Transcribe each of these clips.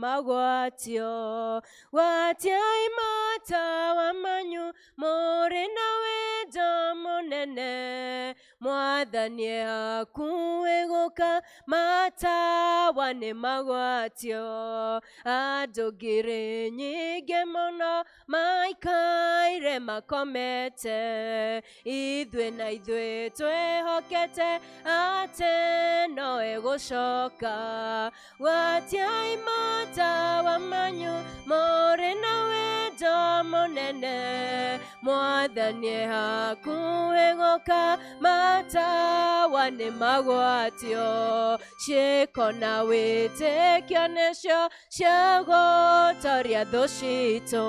magwatio. Gwatiai matawa manyu mũrĩ na wendo mũnene, Mwathani e hakuhĩ gũka, matawa nĩ magwatio. Andũ ngiri nyingĩ mũno maikaire makomete, ithuĩ na ithuĩ twĩhokete atĩ no egũcoka. Gwatiai matawa manyu mũrĩ na wendo mũnene, Mwathani e hakuhĩ gũka, matawa nĩ magwatio. Ciĩko na wĩtĩkio nĩcio cia gũtoria thũ citũ,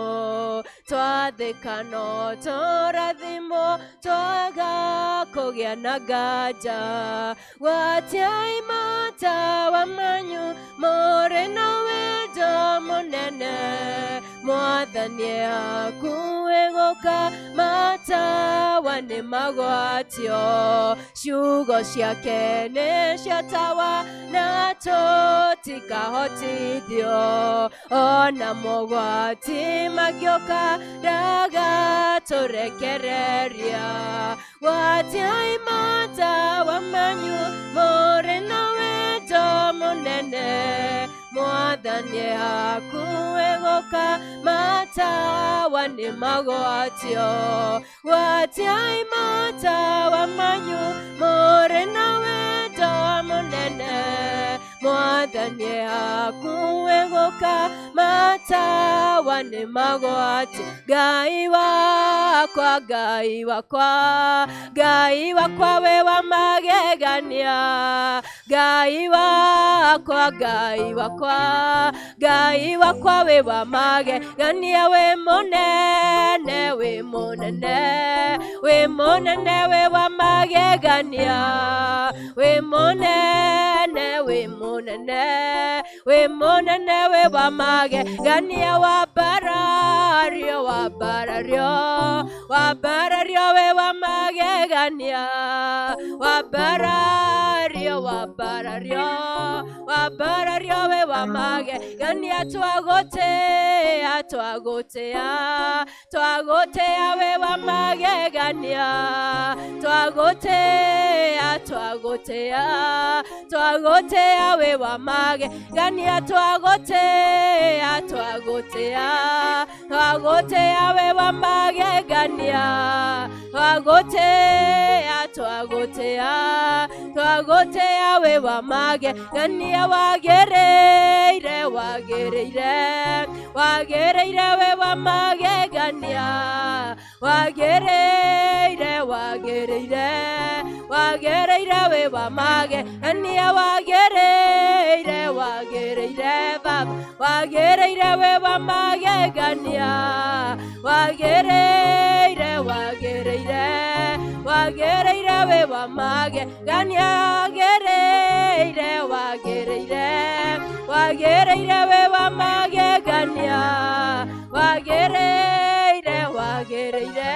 twathĩka no tũrathimwo, twaga kũgĩa na nganja. Gwatiai matawa manyu mũrĩ na wendo mũnene, Mwathani e hakuhĩ gũka, matawa nĩ magwatio. Ciugo ciake nĩcio tawa na tũtikahotithio, ona mogwati mangĩũka ndagatũrekereria. Gwatiai matawa manyu mũrĩ na wendo mũnene, Mwathani e hakuhĩ gũka, matawa nĩ magwatio. Gwatiai matawa manyu mũrĩ na wendo mũnene, Mwathani e hakuhĩ gũka, matawa nĩ magwatio. Ngai wakwa, Ngai wakwa, Ngai wakwa wĩ wa magegania, Ngai wakwa, Ngai wakwa, Ngai wakwa wĩ wa magegania, wĩ mũnene, wĩ mũnene, wĩ mũnene, wĩ wa magegania, wĩ mũnene, wĩ mũnene, wĩ mũnene, wĩ wa magegania. Wambarario, wambarario, wambarario, wĩ wa magegania, wambarario, wambarario, wambarario, wĩ wa magegania. Twagũtĩa, twagũtĩa, twagũtĩa, wĩ wa magegania, twagũtĩa, twagũtĩa, twagũtĩa, wĩ wa magegania. Twagũtĩa, twagũtĩa, twagũtĩa, wĩ wa magegania, twagũtĩa, twagũtĩa, twagũtĩa, wĩ wa magegania. Wagĩrĩire, wagĩrĩire, wagĩrĩire, wĩ wa magegania, wagĩrĩire, wagĩrĩire, wagĩrĩire, wĩ wa magegania. Wagĩrĩire, wagĩrĩire, Baba, wagĩrĩire, wĩ wa magegania, wagĩrĩire, wagĩrĩire, wagĩrĩire, wĩ wa magegania. Wagĩrĩire, wagĩrĩire, wagĩrĩire, wĩ wa magegania, wagĩrĩire, wagĩrĩire,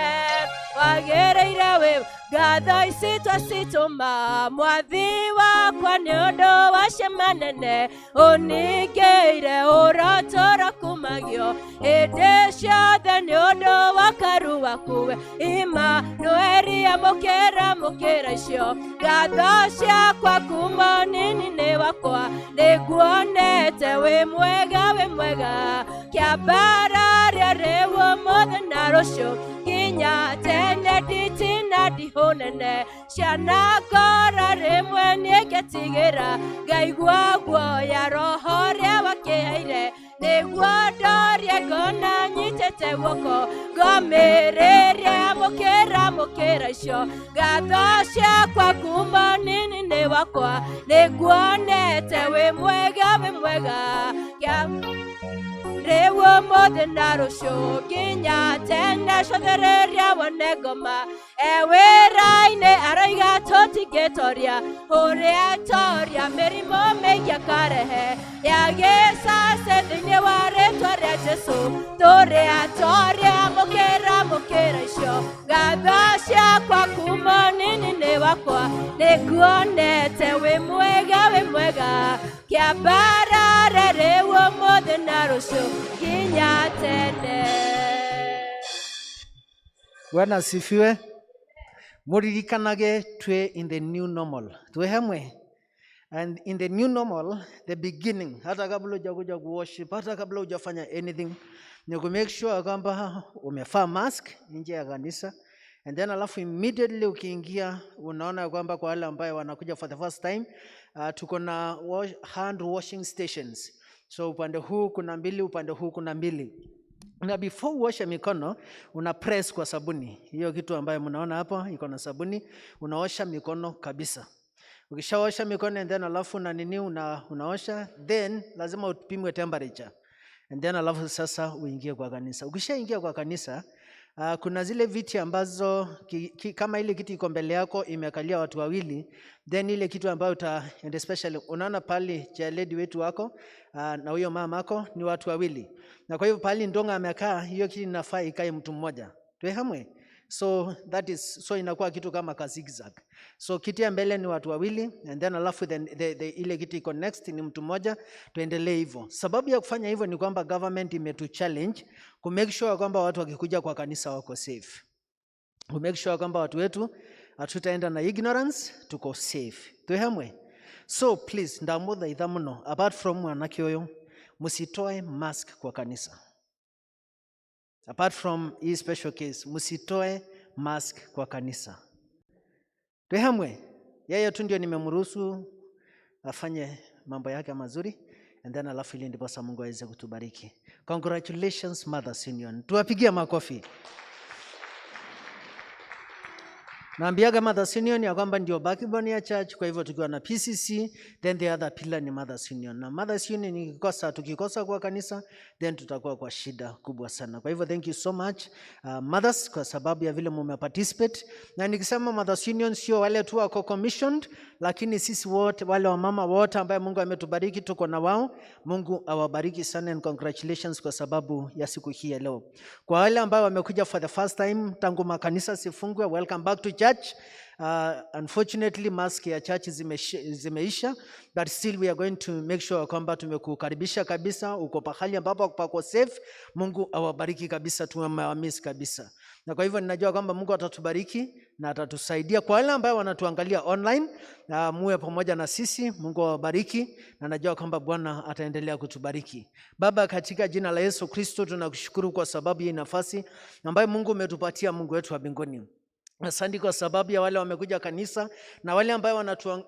wagĩrĩire, wĩ. Ngatho ici twacitũma Mwathi wakwa nĩ ũndũ wa ciama nene ũningĩire, ũrotũra kumagio hĩndĩ ciothe nĩ ũndũ wa karu waku we Imanueli. Amũkĩra, mũkĩra icio ngatho ciakwa kuma nini-inĩ wakwa, nĩnguonete wĩ mwega, wĩ mwega, kĩambararia rĩu, ũmũthĩ na rũciũ nginya tene. Nditina ndihũnene ciana ngora rĩmwe nĩngetigĩra, ngaigua guoya roho ũrĩa wakĩheire nĩguo ndorie, ngona nyitĩte guoko ngomĩrĩrie. Amũkĩra, mũkĩra icio ngatho ciakwa kuma nini-inĩ wakwa, nĩnguonete wĩ mwega, wĩ mwega, rĩu, ũmũthĩ na rũciũ nginya tene. Cothereria wone ngoma e wĩra-inĩ, aroiga tũtingĩtoria ũrĩa toria mĩrimũ mĩingĩ akarehe ya gĩcacĩ thĩinĩ wa rĩtwa rĩa Jesu tũrĩa toria. Mũkĩra, mũkĩra icio ngatho ciakwa kuma nini-inĩ wakwa, nĩnguonete wĩ mwega, wĩ mwega. Kĩambarare rĩu ũmũthĩ na rũciũ nginya tene. Bwana asifiwe. Muririkanage twe in the new normal. Tuwe hamwe. And in the new normal, the beginning, hata kabla hujakuja kuworship, hata kabla hujafanya anything, ni ku make sure kwamba umevaa mask nje ya kanisa. And then alafu immediately ukiingia unaona kwamba kwa wale ambayo wanakuja for the first time, tuko na hand washing stations. So upande huu kuna mbili, upande huu kuna mbili. Na before uoshe mikono una press kwa sabuni. Hiyo kitu ambayo mnaona hapo iko na sabuni, unaosha mikono kabisa. Ukishaosha mikono and then alafu na nini unaosha, then lazima upimwe temperature. And then alafu sasa uingie kwa kanisa. Ukishaingia kwa kanisa, kuna zile viti ambazo kama ile kiti iko mbele yako imekalia watu wawili, then ile kitu ambayo uta, and especially unaona pale chair lady wetu wako na huyo mama wako ni watu wawili, na kwa hivyo pale Ndonga amekaa, hiyo kiti inafaa ikae mtu mmoja. Tuwe hamwe. So that is so inakuwa kitu kama ka zigzag. So kiti ya mbele ni watu wawili and then alafu ile kiti iko next ni mtu mmoja, tuendelee hivyo. Sababu ya kufanya hivyo ni kwamba government imetu challenge ku make sure kwamba watu wakikuja kwa kanisa wako safe. Ku make sure kwamba watu wetu hatutaenda na ignorance, tuko safe. Tuhamwe. So please ndamuthaitha muno, apart from mwanake uyu, musitoe mask kwa kanisa. Apart from hii special case, msitoe mask kwa kanisa. Tuhamwe. Yeye tu ndio nimemruhusu afanye mambo yake mazuri and then alafu ili ndiposa Mungu aweze kutubariki. Congratulations, Mothers Union. Tuwapigie makofi. Naambiaga Mothers Union ya kwamba ndio backbone ya church. Kwa hivyo tukiwa na PCC, then the other pillar ni Mothers Union. Na Mothers Union ikikosa, tukikosa kwa kanisa, then tutakuwa kwa shida kubwa sana. Kwa hivyo thank you so much, mothers, kwa sababu ya vile mume participate. Na nikisema Mothers Union sio wale tu wako commissioned, lakini sisi wote wale wamama wote ambaye Mungu ametubariki tuko na wao. Mungu awabariki sana and congratulations kwa sababu ya siku hii ya leo. Kwa wale ambao wamekuja for the first time tangu makanisa sifungwe, welcome back to church. Unfortunately mask ya church zimeisha, but still we are going to make sure kwamba tumekukaribisha kabisa, uko pahali ambapo pako safe. Mungu awabariki kabisa, tumewamiss kabisa. Na kwa hivyo ninajua kwamba Mungu atatubariki na atatusaidia. Kwa wale ambao wanatuangalia online, muwe pamoja na sisi. Mungu awabariki na najua kwamba Bwana ataendelea kutubariki. Baba, katika jina la Yesu Kristo tunakushukuru kwa sababu hii nafasi ambayo Mungu umetupatia, Mungu wetu wa mbinguni. Asante kwa sababu ya wale wamekuja kanisa na wale ambao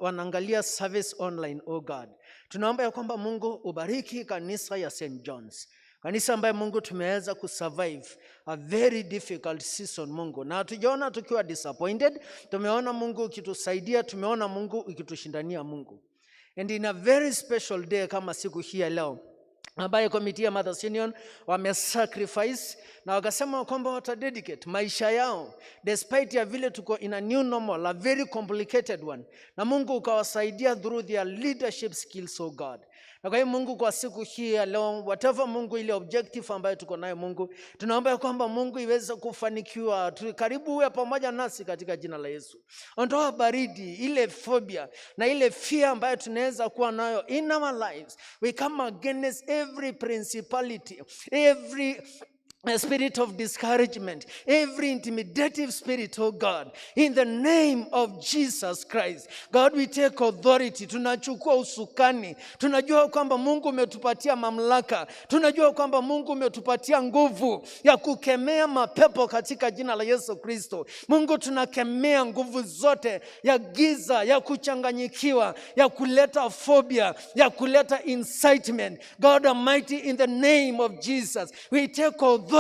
wanaangalia service online, oh God. Tunaomba ya kwamba Mungu ubariki kanisa ya St. John's. Kanisa ambaye Mungu tumeweza kusurvive a very difficult season, Mungu. Na hatujaona tukiwa disappointed, tumeona Mungu ukitusaidia, tumeona Mungu ukitushindania, Mungu. And in a very special day kama siku hii ya leo, ambaye committee ya Mothers Union wamesacrifice na wakasema kwamba watadedicate maisha yao despite ya vile tuko in a new normal, a very complicated one, na Mungu ukawasaidia through their leadership skills, oh God. Na kwa hiyo Mungu, kwa siku hii ya leo, whatever Mungu, ile objective ambayo tuko nayo Mungu, tunaomba ya kwamba Mungu iweze kufanikiwa. Karibu uwe pamoja nasi katika jina la Yesu. Ondoa baridi, ile phobia na ile fear ambayo tunaweza kuwa nayo in our lives. We come against every principality, every a spirit of discouragement, every intimidative spirit, oh God, in the name of Jesus Christ. God, we take authority. Tunachukua usukani. Tunajua kwamba Mungu umetupatia mamlaka. Tunajua kwamba Mungu umetupatia nguvu ya kukemea mapepo katika jina la Yesu Kristo. Mungu, tunakemea nguvu zote ya giza, ya kuchanganyikiwa, ya kuleta phobia, ya kuleta incitement. God Almighty, in the name of Jesus, we take authority,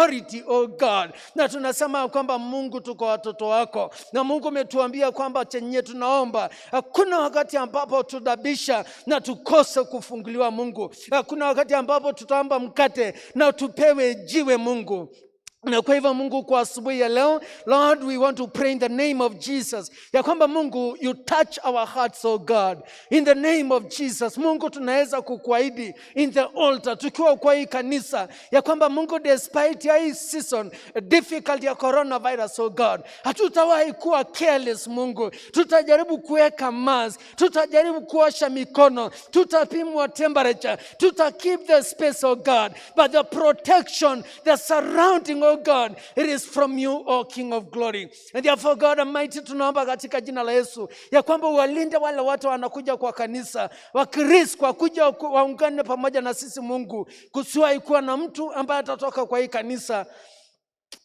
oh God. Na tunasema kwamba Mungu, tuko watoto wako, na Mungu umetuambia kwamba chenye tunaomba, hakuna wakati ambapo tutabisha na tukose kufunguliwa Mungu. Hakuna wakati ambapo tutaomba mkate na tupewe jiwe, Mungu. Na kwa hivyo Mungu, kwa asubuhi ya leo, Lord, we want to pray in the name of Jesus ya kwamba Mungu, you touch our hearts, oh God, in the name of Jesus. Mungu, tunaweza kukuahidi in the altar tukiwa kwa hii kanisa ya kwamba Mungu, despite ya hii season difficult ya coronavirus, oh God, hatutawahi kuwa careless. Mungu, tutajaribu kuweka mask, tutajaribu kuosha mikono, tutapimwa temperature, tuta keep the space, oh God, but the protection, the surrounding, oh God, it is from you, oh King of glory. And therefore, God Almighty, tunaomba katika jina la Yesu ya kwamba uwalinde wale watu wanakuja kwa kanisa wakirisk wakuja waungane pamoja na sisi. Mungu, kusiwahi kuwa na mtu ambaye atatoka kwa hii kanisa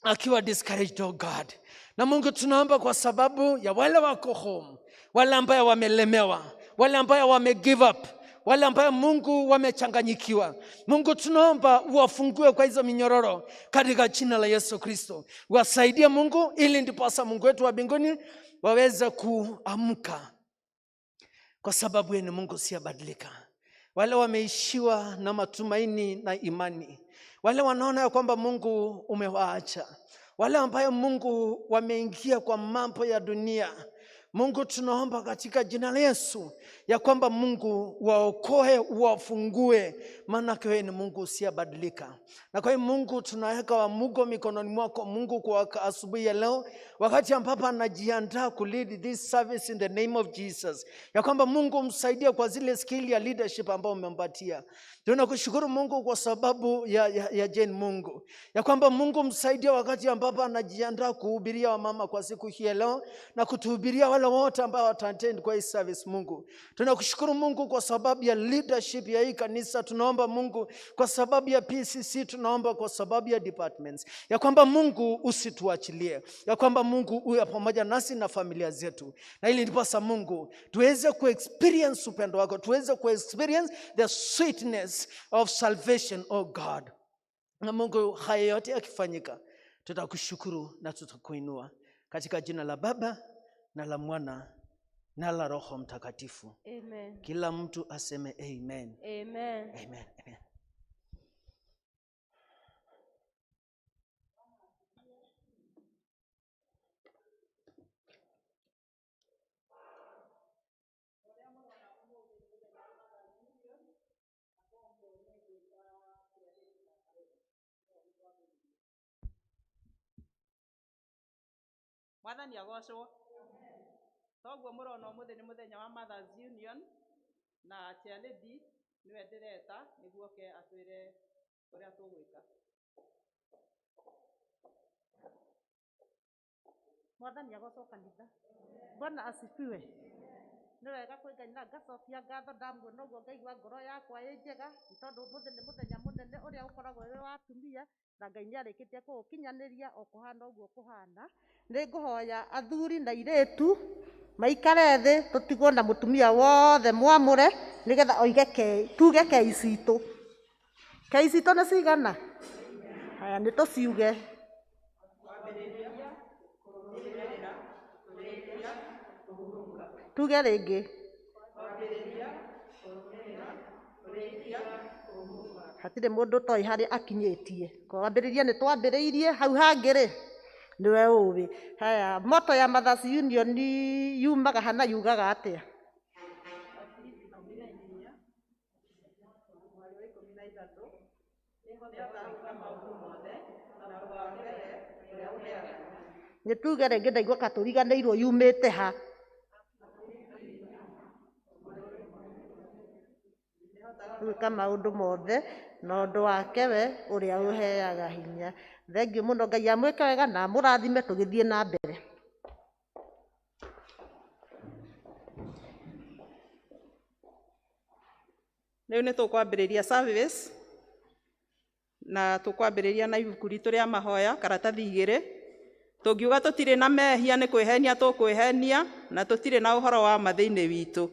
akiwa discouraged, oh God. Na Mungu, tunaomba kwa sababu ya wale wako home, wale ambaye wamelemewa, wale ambaye wame give up, wale ambaye Mungu wamechanganyikiwa. Mungu, tunaomba uwafungue kwa hizo minyororo katika jina la Yesu Kristo. Wasaidie Mungu, ili ndiposa Mungu wetu wa mbinguni waweze kuamka, kwa sababu yeye ni Mungu usiyebadilika. Wale wameishiwa na matumaini na imani, wale wanaona ya kwamba Mungu umewaacha, wale ambayo Mungu wameingia kwa mambo ya dunia, Mungu, tunaomba katika jina la Yesu ya kwamba Mungu waokoe, wafungue, maanake wewe ni Mungu usiyebadilika. Na kwa hiyo Mungu, tunaweka Wamugo mikononi mwako Mungu kwa asubuhi ya leo, wakati ambapo anajiandaa kulead this service in the name of Jesus, ya kwamba Mungu msaidie kwa zile skill ya leadership ambayo umempatia. Tunakushukuru Mungu kwa sababu ya Jane Mungu, ya kwamba Mungu msaidie wakati ambapo anajiandaa kuhubiria wamama kwa siku hii ya leo na kutuhubiria wale wote ambao wataattend kwa hii service. Mungu, tunakushukuru Mungu kwa sababu ya leadership ya hii kanisa. Tunaomba Mungu kwa sababu ya PCC, tunaomba kwa sababu ya departments, ya kwamba Mungu usituachilie, ya kwamba Mungu uwe pamoja nasi na familia zetu, na ili ndiposa Mungu tuweze kuexperience upendo wako, tuweze kuexperience the sweetness of salvation, oh God. Na Mungu, haya yote yakifanyika, tutakushukuru na tutakuinua katika jina la Baba na la Mwana na la Roho Mtakatifu. Amen. Kila mtu aseme amen. Amen. Amen. Amen. Mwathani agocwo. Toguo mũrona ũmũthĩ nĩ mũthenya wa Mothers Union, na chair lady nĩwe ndĩreta nĩguo oke atwĩre ũrĩa tũgwĩka. Mwathani agocwo, kanitha. Bwana asifiwe. Nĩ wega kwĩ Ngai na ngacokia ngatho ndamuona ũguo, ngaigua ngoro yakwa ĩ njega, nĩ tondũ ũmũthĩ nĩ mũthenya mũnene ũrĩa ũkoragwo wĩ wa atumia, na Ngai nĩ arĩkĩtie kũũkinyanĩria o kũhana ũguo kũhana. Nĩ ngũhoya athuri na airĩtu maikare thĩ, tũtigwo na mũtumia wothe mwamũre nĩgetha oige kei, tuge kei citũ. Kei citũ nĩ cigana? Haya, nĩ tũciuge. Tuge rĩngĩ. Hatirĩ mũndũ ũtoĩ harĩa akinyĩtie. Kwambĩrĩria nĩ twambĩrĩirie, hau hangĩ rĩ, nĩwe ũĩ. Haya, motto ya Mothers Union yumaga ha na yugaga atĩa? Nĩ tuge rĩngĩ, ndaigua ka tũriganĩirwo yumĩte ha. Gwĩka maũndũ mothe na ũndũ wake we ũrĩa ũheaga hinya. Thengiũ mũno, Ngai amwĩke wega na amũrathime tũgĩthiĩ na mbere. Rĩu nĩ tũkwambĩrĩria service, na tũkwambĩrĩria na ibuku ritũ rĩa mahoya karatathi 2. Tũngiuga tũtirĩ na mehia, nĩ kwĩhenia tũkwĩhenia, na tũtirĩ na ũhoro wa ma thĩinĩ witũ.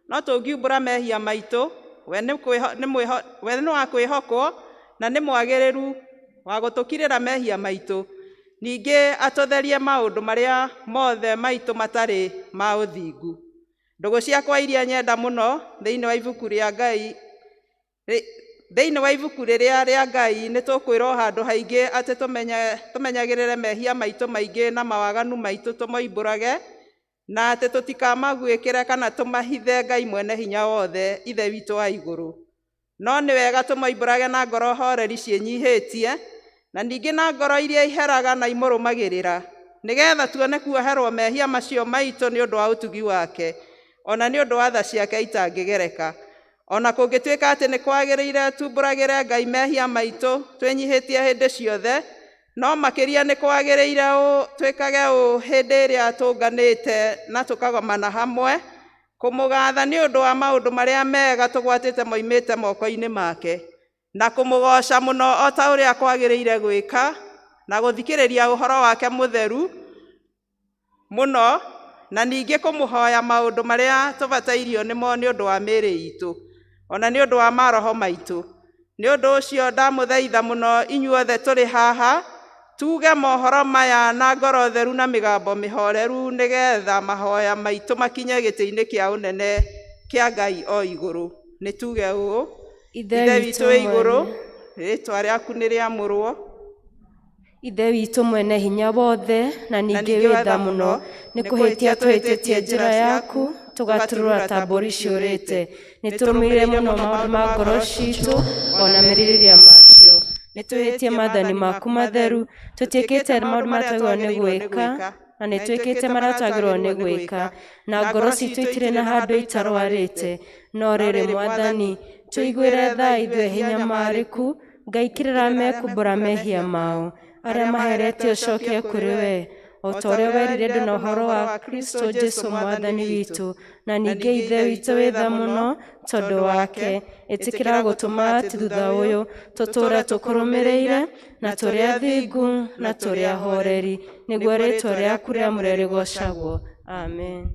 No tũngiumbũra mehia maitũ, we nĩ kwĩho-, nĩ mwĩho-, we nĩ wa kwĩhokwo na nĩ mwagĩrĩru wa gũtũkirĩra mehia maitũ, ningĩ atũtherie maũndũ marĩa mothe maitũ matarĩ ma ũthingu. Ndũgũ ciakwa iria nyenda mũno thĩinĩ wa ibuku rĩa Ngai, Thĩinĩ wa ibuku rĩrĩa rĩa Ngai nĩ tũkwĩrwo handũ haingĩ atĩ tũmenyagĩrĩre mehia maitũ maingĩ na mawaganu maitũ tũmoimbũrage, na atĩ tũtikamaguĩkĩre kana tũmahithe Ngai mwene hinya wothe Ithe witũ wa igũrũ. No nĩ wega tũmoimbũrage na ngoro horeri ciĩnyihĩtie, na ningĩ na ngoro iria iheraga na imũrũmagĩrĩra, nĩgetha tuone kuoherwo mehia macio maitũ nĩ ũndũ wa ũtugi wake, ona nĩ ũndũ wa tha ciake itangĩgereka. Ona kũngĩtuĩka atĩ nĩ kwagĩrĩire tumbũragĩre Ngai mehia maitũ twĩnyihĩtie hĩndĩ ciothe, no makĩria nĩ kwagĩrĩire twĩkage ũũ hĩndĩ ĩrĩa tũnganĩte na tũkagomana hamwe, kũmũgatha nĩ ũndũ wa maũndũ marĩa mega tũgwatĩte moimĩte moko-inĩ make, na kũmũgoca mũno o ta ũrĩa kwagĩrĩire gwĩka, na gũthikĩrĩria ũhoro wake mũtheru mũno, na ningĩ kũmũhoya maũndũ marĩa tũbatairio nĩmo nĩ ũndũ wa mĩĩrĩ itũ, ona nĩ ũndũ wa maroho maitũ. Nĩ ũndũ ũcio ndamũthaitha mũno inyuothe tũrĩ haha, tuge mohoro maya na ngoro theru na mĩgambo mĩhoreru, nĩgetha mahoya maitũ makinye gĩtĩ-inĩ kĩa ũnene kĩa Ngai o igũrũ. Nĩ tuge ũũ: Ithe Ithe witũ wĩ igũrũ, rĩĩtwa rĩaku nĩ rĩamũrwo. Ithe witũ mwene hinya wothe na ningĩ wĩ tha mũno, nĩ kũhĩtia tũhĩtĩtie njĩra yaku, tũgaturũra ta mbũri ciũrĩte. Nĩ tũrũmĩrĩire mũno maũndũ ma ngoro citũ ona merirĩria macio. Nĩ twĩhĩtie maathani maku matheru, tũtiĩkĩte maũndũ marĩa twagĩrĩirwo nĩ gwĩka, na nĩ twĩkĩte marĩa twagĩrĩirwo nĩ gwĩka, na ngoro citũ itirĩ na handũ itarwarĩte. No rĩrĩ Mwathani, tũiguĩre tha ithuĩ hinya marĩku, Ngai kĩrĩra mekumbũra mehia mao, arĩa maherete ũcokie kũrĩ we, o ta ũrĩa werire andũ na ũhoro wa Kristo Jesu Mwathani witũ. Na ningĩ Ithe witũ wĩ tha mũno tondũ wake, ĩtĩkĩra gũtũma atĩ thutha ũyũ tũtũũre tũkũrũmĩrĩire, na tũrĩ athingu na tũrĩ ahoreri, nĩguo rĩĩtwa rĩaku rĩamũre rĩgoocagwo. Amen.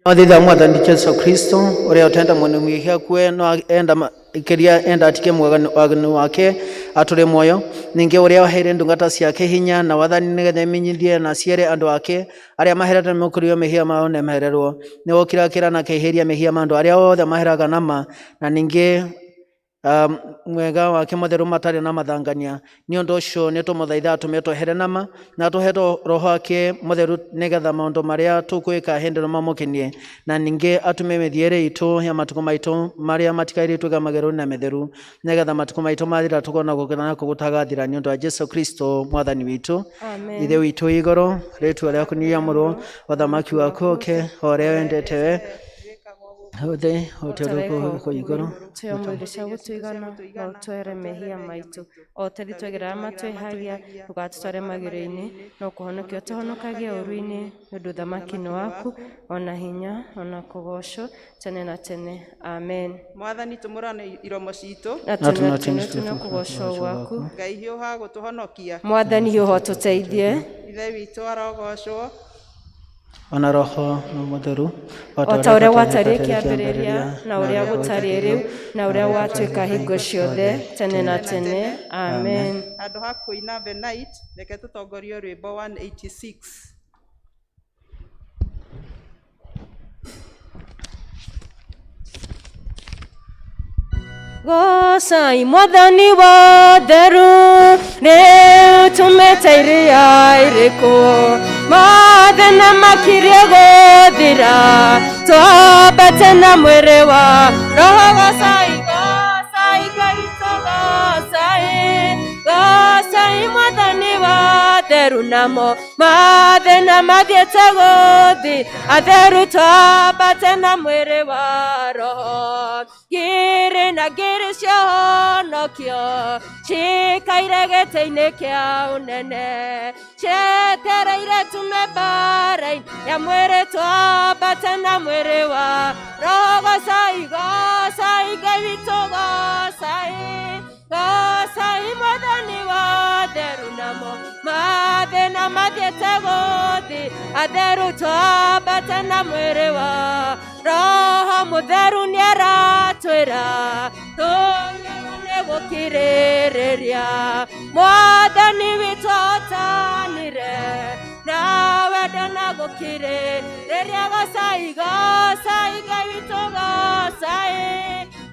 Wathitha Mwathani Jesu Kristo uria utenda mwene mwihia kue no enda kiria enda atike mwaganu wake ature moyo, ningi uria waheire ndungata ciake hinya na wathani nigetha imenyithie na ciere andu ake aria maherete mukurio mehia mao ne mahererwo. Ni wokira kira na keheria mehia ma andu aria othe maheraga nama, na ningi mwega wake mutheru matari na mathangania. Ni undu ucio ni tumuthaitha atume twehere nama na tuhe roho wake mutheru nigetha maundu maria tukwika hindi no mamukenie, na ningi atume mithiere itu ya matuko maitu maria matikaire tuga mageru na metheru, nigetha matuko maitu mathira tukona gukena na kugutagathira ni undu wa Jesu Kristo Mwathani witu. Amen. Ithe witu igoro, ritwa riaku ni riamũrwo, uthamaki waku uke, o ũrĩa wendete we othe o ta ũrĩa kũu igũrũ. Tũhe ũmũthĩ cia gũtũigana, na ũtwere mehia maitũ o ta ithuĩ twegeraga matwĩhagia, ndũgatũtware magerio-inĩ, no kũhonokia ũtũhonokagie ũũru-inĩ, nĩ ũndũ ũthamaki nĩ waku, ona hinya, ona kũgoocwo tene na tene. Amen. Mwathani tũmũrane iromo citũ, Na Na tũnua tũnua tũnua kũgoocwo gwaku. Ngai hiũha gũtũhonokia. Mwathani hiũha ũtũteithie. Ithe witũ arogocwo, Ona roho mutheru, o ta ũrĩa gwatariĩ kĩambĩrĩria, na ũrĩa gũtariĩ rĩu, na ũrĩa gwatuĩka hingo ciothe, tene na tene. Amen. Handũ ha kũina The Night, reke tũtongorio rwĩmbo 186. Gocai Mwathani watheru, rĩu tũmĩte iria irĩkũ, mathĩna makirie gũthira, twambate na mwĩrĩ wa roho. Gocai, gocai Ngai witũ, gocai, gocai Mwathani watheru, namo mathĩna mathiĩte gũthi, atheru twambate na mwĩrĩ wa roho. Ngiri na ngiri ciahonokio cikaire gĩtĩ-inĩ kĩa ũnene, cietereire tume mbara-inĩ ya mwĩrĩ, twambate na mwĩrĩ wa roho. Gocai, gocai Ngai witũ, gocai, gocai Mwathani watheru, namo mathĩna mathiĩte gũthi, atheru twambate na mwĩrĩ wa roho. Mũtheru nĩaratwĩra tũngĩrwo nĩ gũkirĩrĩria, Mwathani witũ atanire na wendo na gũkirĩrĩria. Gocai, gocai Ngai witũ, gocai,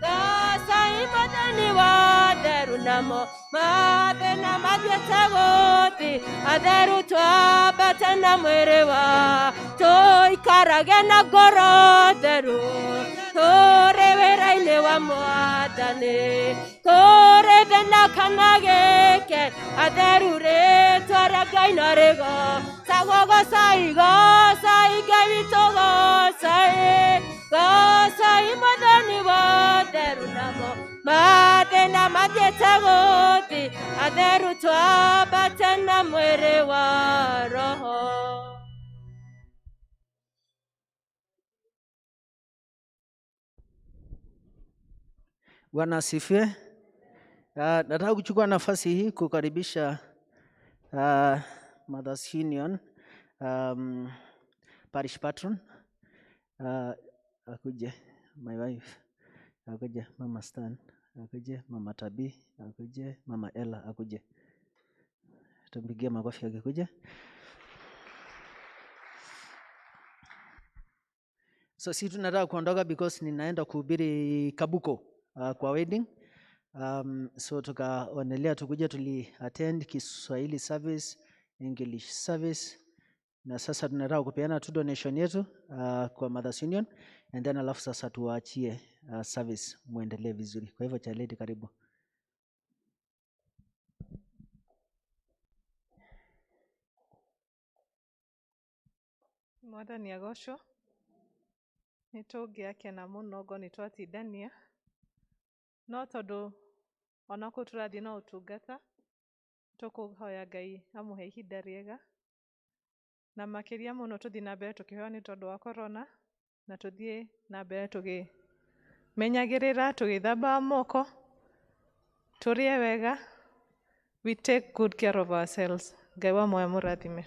gocai Mwathani wa atheru namo mathĩna mathiĩte gũthi atheru twambate na mwĩrĩ wa tũikarage na ngoro theru tũrĩ wĩra-inĩ wa Mwathani tũrĩ thĩna kana gĩke atheru rĩtwa rĩa Ngai no rĩgocagwo gocai gocai Ngai witũ gocai gocai Mwathani wa atheru namo mathĩna mathiĩte gũthi atheru twambate na mwĩrĩ wa roho. Bwana asifiwe. Nataka kuchukua nafasi hii kukaribisha Mothers Union parish patron akuje, my wife akuje, Mama Stan akuje, Mama Tabi akuje, Mama Ella akuje. Tumpigie makofi akikuja. So si tunataka kuondoka because ninaenda kuhubiri Kabuko kwa wedding. So tukaonelea tukuje, tuli attend Kiswahili service, English service, na sasa tunataka kupeana tu donation yetu kwa Mothers Union, and then alafu sasa tuwaachie service muendelee vizuri. Kwa hivyo Chaledi, karibu. Mwathani agocwo. Nĩ tũngĩakena mũno ngo nĩ twatindania, no tondũ ona kũu tũrathiĩ no ũtungata, tũkũhoya Ngai amũhe ihinda rĩega, na makĩria mũno tũthiĩ na mbere tũkĩhoya nĩ tondũ wa corona, na tũthiĩ na mbere tũkĩmenyagĩrĩra, tũgĩthambaga moko, tũrĩe wega, we take good care of ourselves. Ngai wa muoyo mũrathime.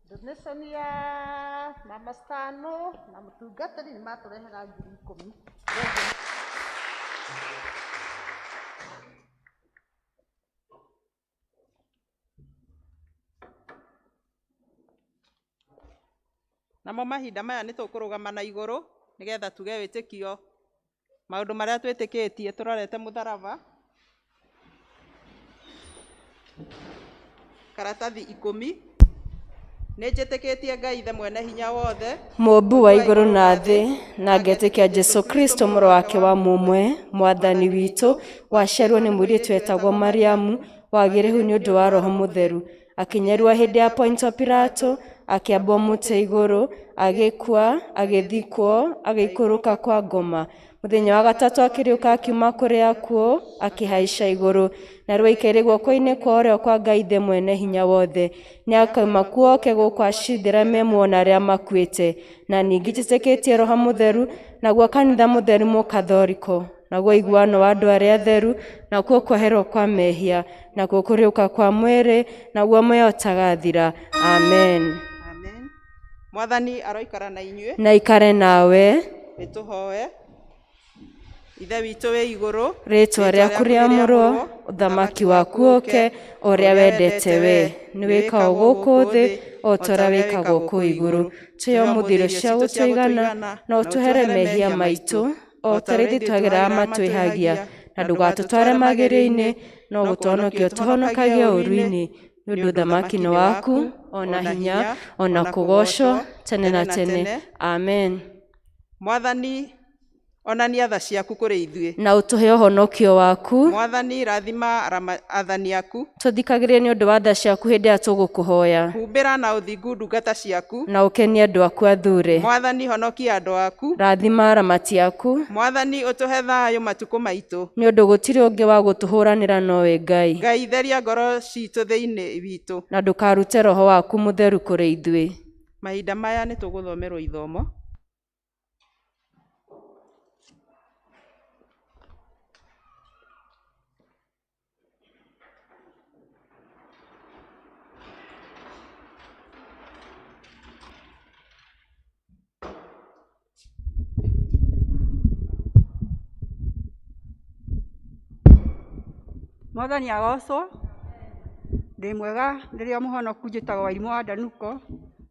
Donation ya Mama Stano na mũtungatĩri nĩ matũrehera 10,000. Namo mahinda maya nĩ tũkũrũgama na igũrũ nĩgetha tuge wĩtĩkio maũndũ marĩa twĩtĩkĩtie tũrorete mũtharaba karatathi 10. Nĩ njĩtĩkĩtie Ngai Ithe mwene hinya wothe, Mũũmbi wa igũrũ na thĩ, na ngetĩkia Jesũ Kristo mũrũ wake wa mũmwe, Mwathani witũ, waciarirwo nĩ mũirĩtu wetagwo Mariamu, wagĩrĩhu nĩ ũndũ wa Roho Mũtheru, akĩnyarua hĩndĩ ya Pontio Pilato, akĩambwo mũtĩ igũrũ, agĩkua, agĩthikwo, agĩikũrũka kwa ngoma. Mũthenya wa gatatũ akĩriũka akiuma kũrĩ akuũ, akĩhaica igũrũ, na rĩu aikaire guoko-inĩ kwa ũrĩo kwa Ngai Ithe mwene hinya wothe. Nĩakauma kuo oke gũkũ acirithĩre me muoyo na arĩa makuĩte. Na ningĩ njĩtĩkĩtie Roho Mũtheru, naguo kanitha mũtheru mũkathoriko, naguo ũiguano wa andũ arĩa atheru, nakuo kweherwo kwa mehia, nakuo kũriũka kwa mwĩrĩ, naguo muoyo ũtagathira. Amen. Amen. Mwathani aroikara na inyuĩ. Na ikare nawe. Nĩtũhoe. Ithe witũ wĩ igũrũ, rĩtwa rĩaku rĩamũrwo, ũthamaki waku ũke, ũrĩa wendete we nĩ wĩkagwo gũkũ thĩ o ta ũrĩa wĩkagwo kũu igũrũ. Tũhe ũmũthĩ irio cia gũtũigana, na ũtũhere mehia maitũ o ta ũrĩa ithuĩ twagĩraga matwĩhagia, na ndũgatũtware magerio-inĩ, no gũtũhonokia ũtũhonokagie ũũru-inĩ. Nĩ ũndũ ũthamaki nĩ waku, ona hinya, ona kũgoocwo tene na tene. Amen. Mwathani onania tha ciaku kũrĩ ithuĩ, na ũtũhe ũhonokio waku. Mwathani rathima athani aku, tũthikagĩrĩrie nĩ ũndũ wa tha ciaku hĩndĩ ĩrĩa tũgũkũhoya. Humbĩra na ũthingu ndungata ciaku, na ũkenie andũ aku athure. Mwathani honokia andũ aku, rathima aramati aku. Mwathani ũtũhe thayũ matukũ maitũ, nĩ ũndũ gũtirĩ ũngĩ wa gũtũhũranĩra nowe Ngai. Ngai theria ngoro citũ thĩinĩ witũ, na ndũkarute roho waku mũtheru kũrĩ ithuĩ. Mahinda maya nĩ tũgũthomerwo ithomo. Mwathani agocwo. Ndĩ mwega ndĩrĩ o mũhonoku, njĩtagwo Wairimũ wa Ndanuko,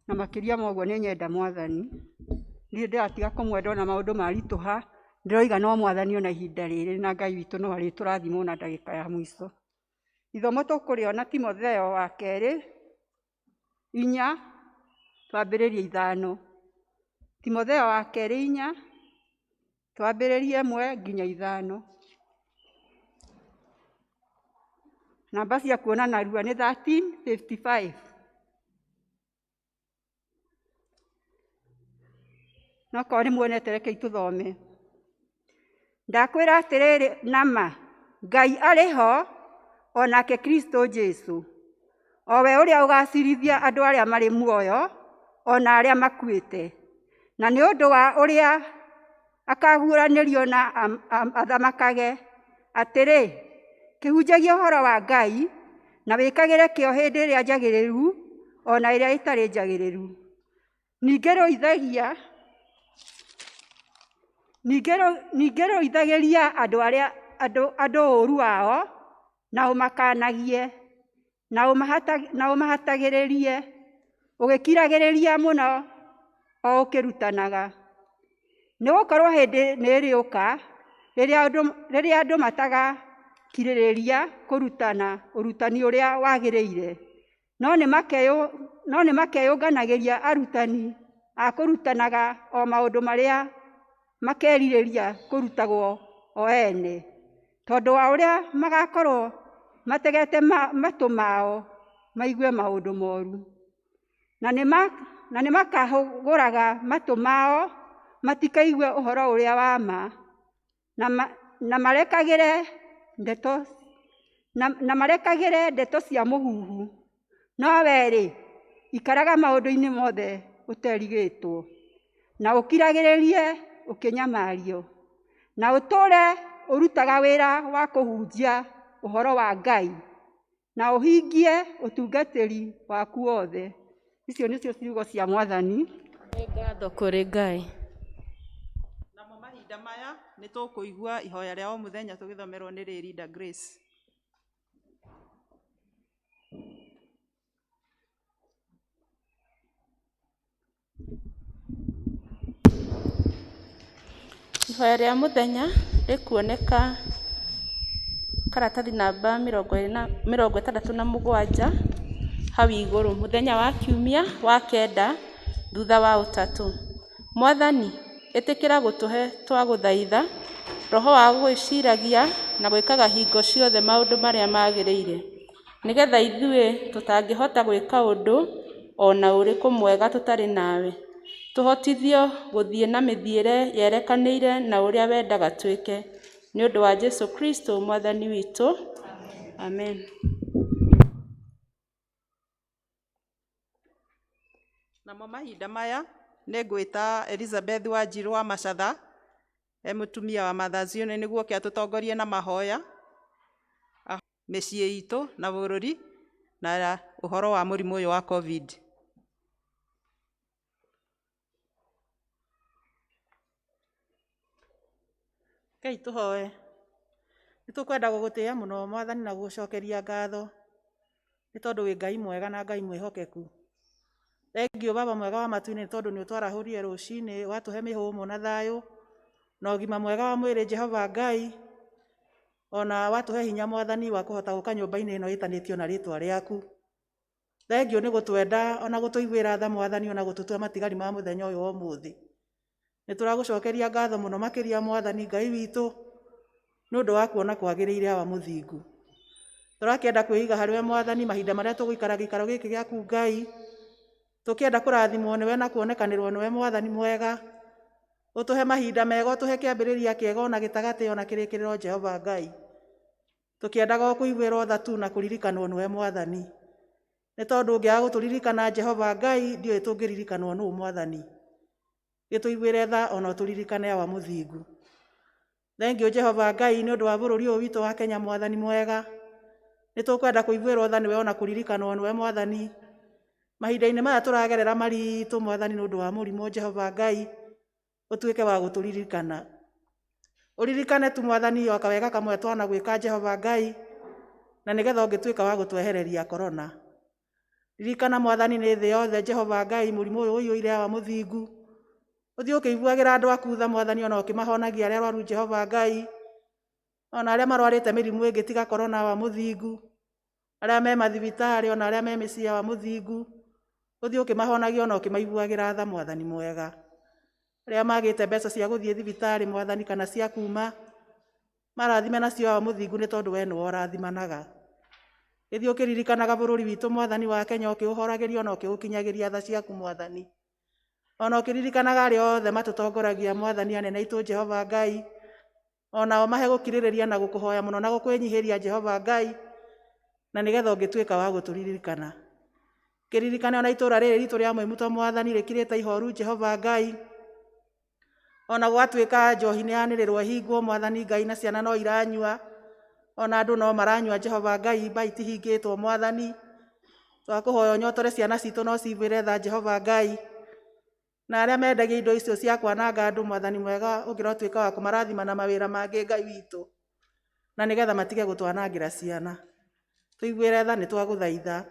Na makĩria ma ũguo nĩ nyenda Mwathani. Niĩ ndĩratiga kũmwenda ona maũndũ maritũha, ndĩroiga no Mwathani ona ihinda rĩrĩ na Ngai witũ no arĩtũrathima ona ndagĩka ya mũico. Ithomo tũkũrĩona Timotheo wa kerĩ 4 twambĩrĩrie 5. Timotheo wa kerĩ 4 twambĩrĩrie 1 nginya 5. Namba cia kuona narua nĩ 1355. No korwo nĩ muonete rekei tũthome. Ndakwĩra atĩrĩrĩ nama, Ngai arĩ ho onake Kristo Jesu, o we ũrĩa ũgacirithia andũ arĩa marĩ muoyo ona arĩa makuĩte, na nĩ ũndũ wa ũrĩa akaguũranĩrio na athamakage. Atĩrĩ, kĩhunjagia ũhoro wa Ngai na wĩkagĩre kĩo hĩndĩ ĩrĩa njagĩrĩru ona ĩrĩa ĩtarĩ njagĩrĩru. Ningĩ rũithagĩria andũ arĩa andũ ũũru wao na ũmakanagie na ũmahatagĩrĩrie ũgĩkiragĩrĩria mũno o ũkĩrutanaga. Nĩ gũkorwo hĩndĩ nĩ ĩrĩũka rĩrĩa andũ matagakirĩrĩria kũrutana ũrutani ũrĩa wagĩrĩire, no nĩ makeyũnganagĩria arutani a kũrutanaga o maũndũ marĩa makerirĩria kũrutagwo o ene, tondũ wa ũrĩa magakorwo mategete matũ mao maigue maũndũ moru, na nĩ makahũgũraga matũ mao matikaigue ũhoro ũrĩa wa ma, na marekagĩre ndeto cia mũhuhu. No we-rĩ, ikaraga maũndũ-inĩ mothe ũterigĩtwo, na ũkiragĩrĩrie ũkĩnyamario, na ũtũũre ũrutaga wĩra wa kũhunjia ũhoro wa Ngai, na ũhingie ũtungatĩri waku wothe. Icio nĩcio ciugo cia Mwathani. Nĩ ngatho kũrĩ Ngai. Namo mahinda maya nĩ tũkũigua ihoya rĩa o mũthenya tũgĩthomerwo nĩ Linda Grace. Ihoya rĩa mũthenya rĩkuoneka karatathi namba 67 hau igũrũ, mũthenya wa kiumia wa 9 thutha wa ũtatũ. Mwathani, ĩtĩkĩra gũtũhe twagũthaitha roho wa gwĩciragia na gwĩkaga hingo ciothe maũndũ marĩa magĩrĩire, nĩgetha ithuĩ tũtangĩhota gwĩka ũndũ ona ũrĩkũ mwega tũtarĩ nawe, tũhotithio gũthiĩ na mĩthiĩre yerekanĩire na ũrĩa wendaga twĩke, nĩ ũndũ wa Jesu Kristo Mwathani witũ. Amen. Namo mahinda maya nĩ ngwĩta Elizabeth Wanjiru wa Macatha, e mũtumia wa Mothers Union, nĩguo oke atũtongorie na mahoya mĩciĩ itũ na bũrũri na ũhoro wa mũrimũ ũyũ wa COVID. Rekei tũhoe. Nĩ tũkwenda gũgũtĩĩa mũno Mwathani na gũgũcokeria ngatho, nĩ tondũ wĩ Ngai mwega na Ngai mwĩhokeku. Thengiũ Baba mwega wa matu-inĩ, nĩ tondũ nĩ ũtwarahũrire rũcinĩ, watũhe mĩhũmũ na thayũ na ũgima mwega wa mwĩrĩ Jehova Ngai, ona watũhe hinya Mwathani wa kũhota gũka nyũmba-inĩ ĩno ĩtanĩtio na rĩtwa rĩaku. Thengiũ nĩ gũtwenda ona gũtũiguĩra tha Mwathani, ona gũtũtua matigari ma mũthenya ũyũ wa ũmũthĩ. Nĩ tũragũcokeria ngatho mũno makĩria Mwathani Ngai witũ, nĩ ũndũ wa kuona kwagĩrĩire awa mũthingu. Tũrakĩenda kwĩiga harĩ we Mwathani mahinda marĩa tũgũikara gĩikaro gĩkĩ gĩaku Ngai, tũkĩenda kũrathimwo nĩwe na kuonekanĩrwo nĩwe Mwathani mwega. Ũtũhe mahinda mega, ũtũhe kĩambĩrĩria kĩega ona gĩtagatĩ ona kĩrĩkĩrĩro Jehova Ngai. Tũkĩendaga o kũiguĩrwo tha tu na kũririkanwo nĩwe Mwathani, nĩ tondũ ũngĩaga gũtũririkana Jehova Ngai, ndiũĩ tũngĩririkanwo nũũ Mwathani. Gĩtũiguĩre tha ona ũtũririkane awa mũthingu. Thengiũ Jehova Ngai nĩ ũndũ wa bũrũri ũyũ witũ wa Kenya Mwathani mwega. Nĩ tũkwenda kũiguĩrwo tha nĩwe ona kũririkanwo nĩwe Mwathani. Mahinda-inĩ maya tũragerera maritũ Mwathani nĩ ũndũ wa mũrimũ Jehova Ngai, ũtuĩke wa gũtũririkana. Ũririkane tu Mwathani o kawega kamwe twanagwĩka Jehova Ngai, na nĩgetha ũngĩtuĩka wa gũtwehereria korona. Ririkana Mwathani nĩ thĩ yothe Jehova Ngai mũrimũ ũyũ ũiyũire Awa mũthingu. Ũthiĩ ũkĩiguagĩra andũ aku tha Mwathani, ona ũkĩmahonagia arĩa arwaru Jehova Ngai, ona arĩa marwarĩte mĩrimũ ĩngĩ tiga korona Awa mũthingu, arĩa me mathibitarĩ ona arĩa me mĩciĩ Awa mũthingu, ũthiĩ ũkĩmahonagia ona ũkĩmaiguagĩra tha Mwathani mwega. Arĩa magĩte mbeca cia gũthiĩ thibitarĩ Mwathani kana cia kuma, marathime nacio Awa mũthingu nĩ tondũ we nĩwe ũrathimanaga. Gĩthiĩ ũkĩririkanaga bũrũri witũ Mwathani wa Kenya, ũkĩũhoragĩria ona ũkĩũkinyagĩria tha ciaku Mwathani. Ona ũkĩririkanaga arĩa othe matũtongoragia Mwathani, anene aitũ Jehova Ngai, onao mahe gũkirĩrĩria na gũkũhoya mũno na gũkwĩnyihĩria Jehova Ngai, na nĩgetha ũngĩtuĩka wa gũtũririkana. Kĩririkane ona itũũra rĩrĩ ritũ rĩa Mwĩmuto Mwathani rĩkirĩte ihoru Jehova Ngai, ona gwatuĩka njohi nĩ yanĩrĩrwo ĩhingwo Mwathani Ngai, na ciana no iranyua, ona andũ no maranyua Jehova Ngai, mba itihingĩtwo Mwathani. Twakũhoya ũnyotore ciana citũ no ciguĩre tha Jehova Ngai, na arĩa mendagia indo icio cia kwananga andũ Mwathani mwega, ũngĩrotuĩka wa kũmarathima na mawĩra mangĩ Ngai witũ, na nĩgetha matige gũtwanangĩra ciana. Tũiguĩre tha, nĩ twagũthaitha.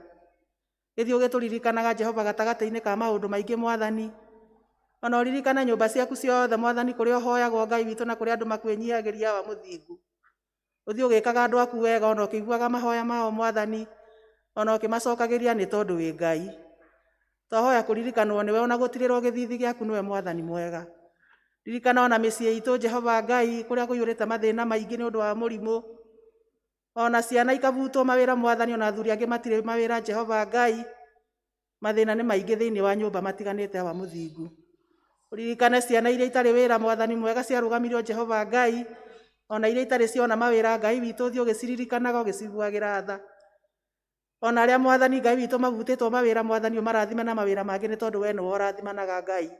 Gĩthiĩ ũgĩtũririkanaga Jehova gatagatĩ-inĩ ka maũndũ maingĩ Mwathani, ona ũririkane nyũmba ciaku ciothe Mwathani, kũrĩa ũhoyagwo Ngai witũ na kũrĩa andũ makwĩnyihagĩria Awa mũthingu. Ũthiĩ ũgĩkaga andũ aku wega, ona ũkĩiguaga mahoya mao Mwathani, ona ũkĩmacokagĩria nĩ tondũ wĩ Ngai. Twahoya kũririkanwo nĩwe ona gũtirĩrwo gĩthithi gĩaku nĩwe Mwathani mwega. Ririkana ona mĩciĩ itũ Jehova Ngai, kũrĩa kũiyũrĩte mathĩna maingĩ nĩ ũndũ wa mũrimũ, ona ciana ikabutwo mawĩra Mwathani, ona athuri angĩ matirĩ mawĩra Jehova Ngai. Mathĩna nĩ maingĩ thĩinĩ wa nyũmba matiganĩte Awa mũthingu. Ũririkane ciana iria itarĩ wĩra Mwathani mwega ciarũgamirio Jehova Ngai, ona iria itarĩ ciona mawĩra Ngai witũ, ũthiĩ ũgĩciririkanaga ũgĩciguagĩra tha. Ona arĩa Mwathani Ngai witũ mabutĩtwo mawĩra Mwathani, ũmarathime na mawĩra mangĩ nĩ tondũ we nĩwe ũrathimanaga Ngai.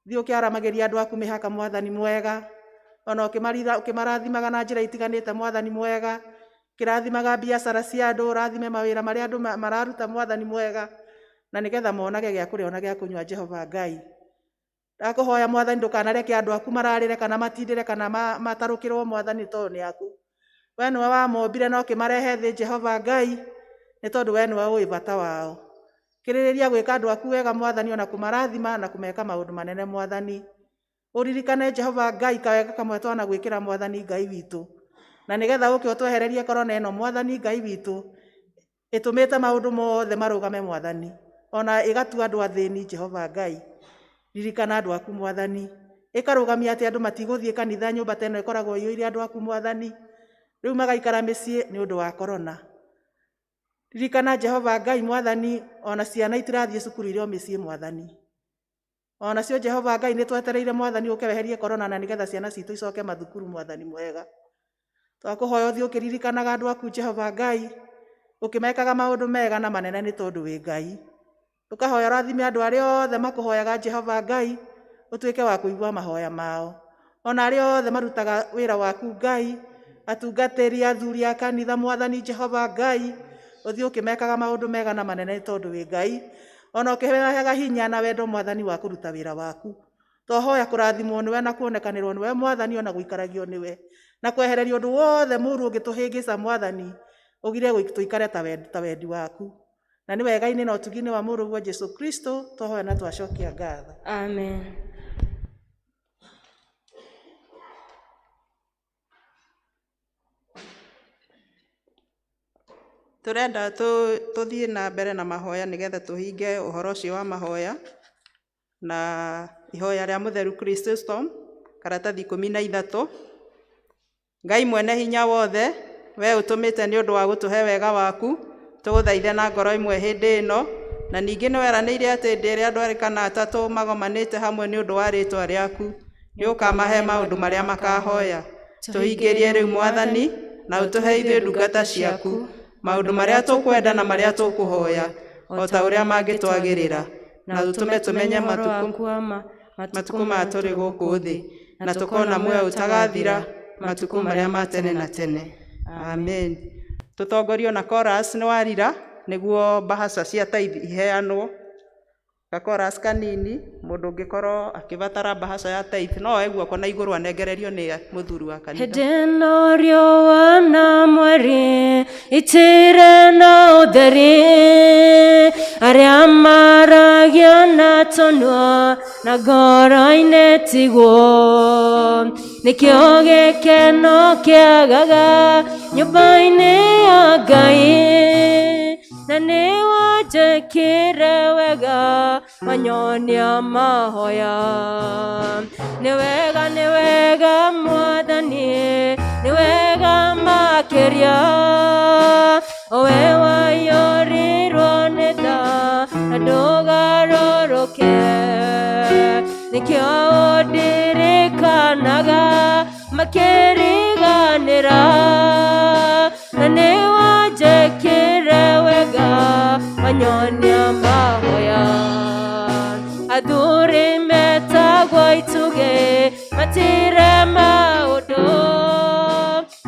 Thiĩ ũkĩaramagĩria andũ aku mĩhaka Mwathani mwega, ona ũkĩmarathimaga na njĩra itiganĩte Mwathani mwega. Kĩrathimaga biacara cia andũ, ũrathime mawĩra marĩa andũ mararuta Mwathani mwega, na nĩgetha monage gĩa kũrĩa ona gĩa kũnyua Jehova Ngai. Ndakũhoya Mwathani ndũkanareke andũ aku mararĩre kana matindĩre kana matarũkĩrwo Mwathani, tondũ nĩ aku. We nĩwe wamombire na ũkĩmarehe thĩ Jehova Ngai, nĩ tondũ we nĩwe ũĩ bata wao. Kĩrĩrĩria gwĩka andũ aku wega Mwathani, ona kũmarathima na kũmeka maũndũ manene Mwathani. Ũririkane Jehova Ngai kawega kamwe twanagwĩkĩra Mwathani Ngai witũ, na nĩgetha ũke ũtwehererie korona ĩno Mwathani Ngai witũ, ĩtũmĩte maũndũ mothe marũgame Mwathani, ona ĩgatua andũ athĩni Jehova Ngai. Ririkana andũ aku Mwathani, ĩkarũgamia atĩ andũ matigũthiĩ kanitha, nyũmba ta ĩno ĩkoragwo ĩiyũire andũ aku Mwathani, rĩu magaikara mĩciĩ nĩ ũndũ wa korona. Ririkana Jehova Ngai Mwathani, ona ciana itirathiĩ cukuru irĩ o mĩciĩ Mwathani. Ona cio Jehova Ngai nĩ twetereire Mwathani ũke weherie korona na nĩgetha ciana citũ icoke mathukuru Mwathani mwega. Twakũhoya ũthiĩ ũkĩririkanaga andũ aku Jehova Ngai, ũkĩmekaga maũndũ mega na manene nĩ tondũ wĩ Ngai. Tũkahoya ũrathime andũ arĩa othe makũhoyaga Jehova Ngai, ũtuĩke wa kũigua mahoya mao. Ona arĩa othe marutaga wĩra waku Ngai, atungatĩri, athuri a kanitha Mwathani Jehova Ngai, ũthiĩ ũkĩmekaga maũndũ mega na manene nĩ tondũ wĩ Ngai. Ona ũkĩmaheaga hinya na wendo Mwathani wa kũruta wĩra waku. Twahoya kũrathimwo nĩwe na kuonekanĩrwo nĩwe Mwathani, ona gũikaragio nĩwe, na kwehererio ũndũ wothe mũũru ũngĩtũhĩngĩca Mwathani, ũgire tũikare ta wendi waku. Na nĩ wega-inĩ na ũtugi-inĩ wa Mũrũguo Jesu Kristo twahoya na twacokia ngatho. Amen. Tũrenda tũthiĩ na mbere na mahoya nĩgetha tũhinge ũhoro ũcio wa mahoya na ihoya rĩa Mũtheru Chrysostom, karatathi 13. Ngai mwene hinya wothe, we ũtũmĩte nĩ ũndũ wa gũtũhe wega waku, tũgũthaithe na ngoro ĩmwe hĩndĩ ĩno, na ningĩ nĩ weranĩire atĩ hĩndĩ ĩrĩa andũ erĩ kana atatũ magomanĩte hamwe nĩ ũndũ wa rĩĩtwa rĩaku, nĩ ũkamahe maũndũ marĩa makahoya. Tũhingĩrie rĩu Mwathani, na ũtũhe ithuĩ ndungata ciaku maũndũ marĩa tũkwenda na marĩa tũkũhoya, o ta ũrĩa mangĩtwagĩrĩra, na ũtũme tũmenye matukũ maya tũrĩ gũkũ thĩ, na tũkona muoyo ũtagathira matukũ marĩa ma tene na tene. Amen. Tũtongorio na chorus nĩ warira nĩguo mbahaca cia tithe iheanwo. Ga chorus kanini, mũndũ ũngĩkorwo akĩbatara mbahaca ya tithe no oe guoko na igũrũ anengererio nĩ mũthuri wa kanitha. Hĩndĩ ĩno riũa na mweri Itire na ũtheri arĩa maragia na tũnua na ngoro-inĩ tiguo nĩkĩo gĩkeno kĩagaga nyũmba-inĩ ya Ngai na nĩ wanjĩkire wega wanyonia mahoya nĩ wega Mwathani nĩ wega makĩria owe waiyũrirwo nĩ tha na ndũgarũrũke nĩkĩo ũndirikanaga makĩriganĩra na nĩ wanjĩkire wega wanyonia mahoya athuri metagwo itugĩ matire maũndũ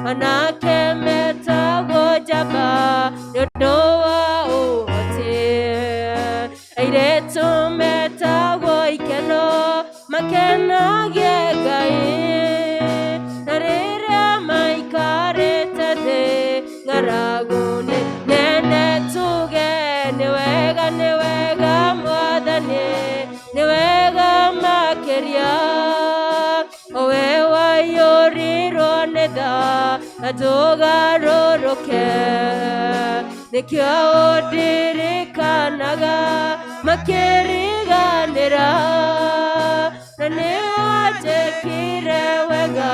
anake metagwo njamba nĩ ũndũ wa ũhoti airĩtu metagwo ikeno makenagie Ngai na rĩrĩa maikarĩte thĩ ng'aragu-inĩ nene tuge nĩ wega Mwathani nĩ wega makĩria owe waiyũrirwo nĩ tha na ndũgarũrũke nĩkĩo ũndirikanaga makĩriganĩra na nĩ wanjĩkire wega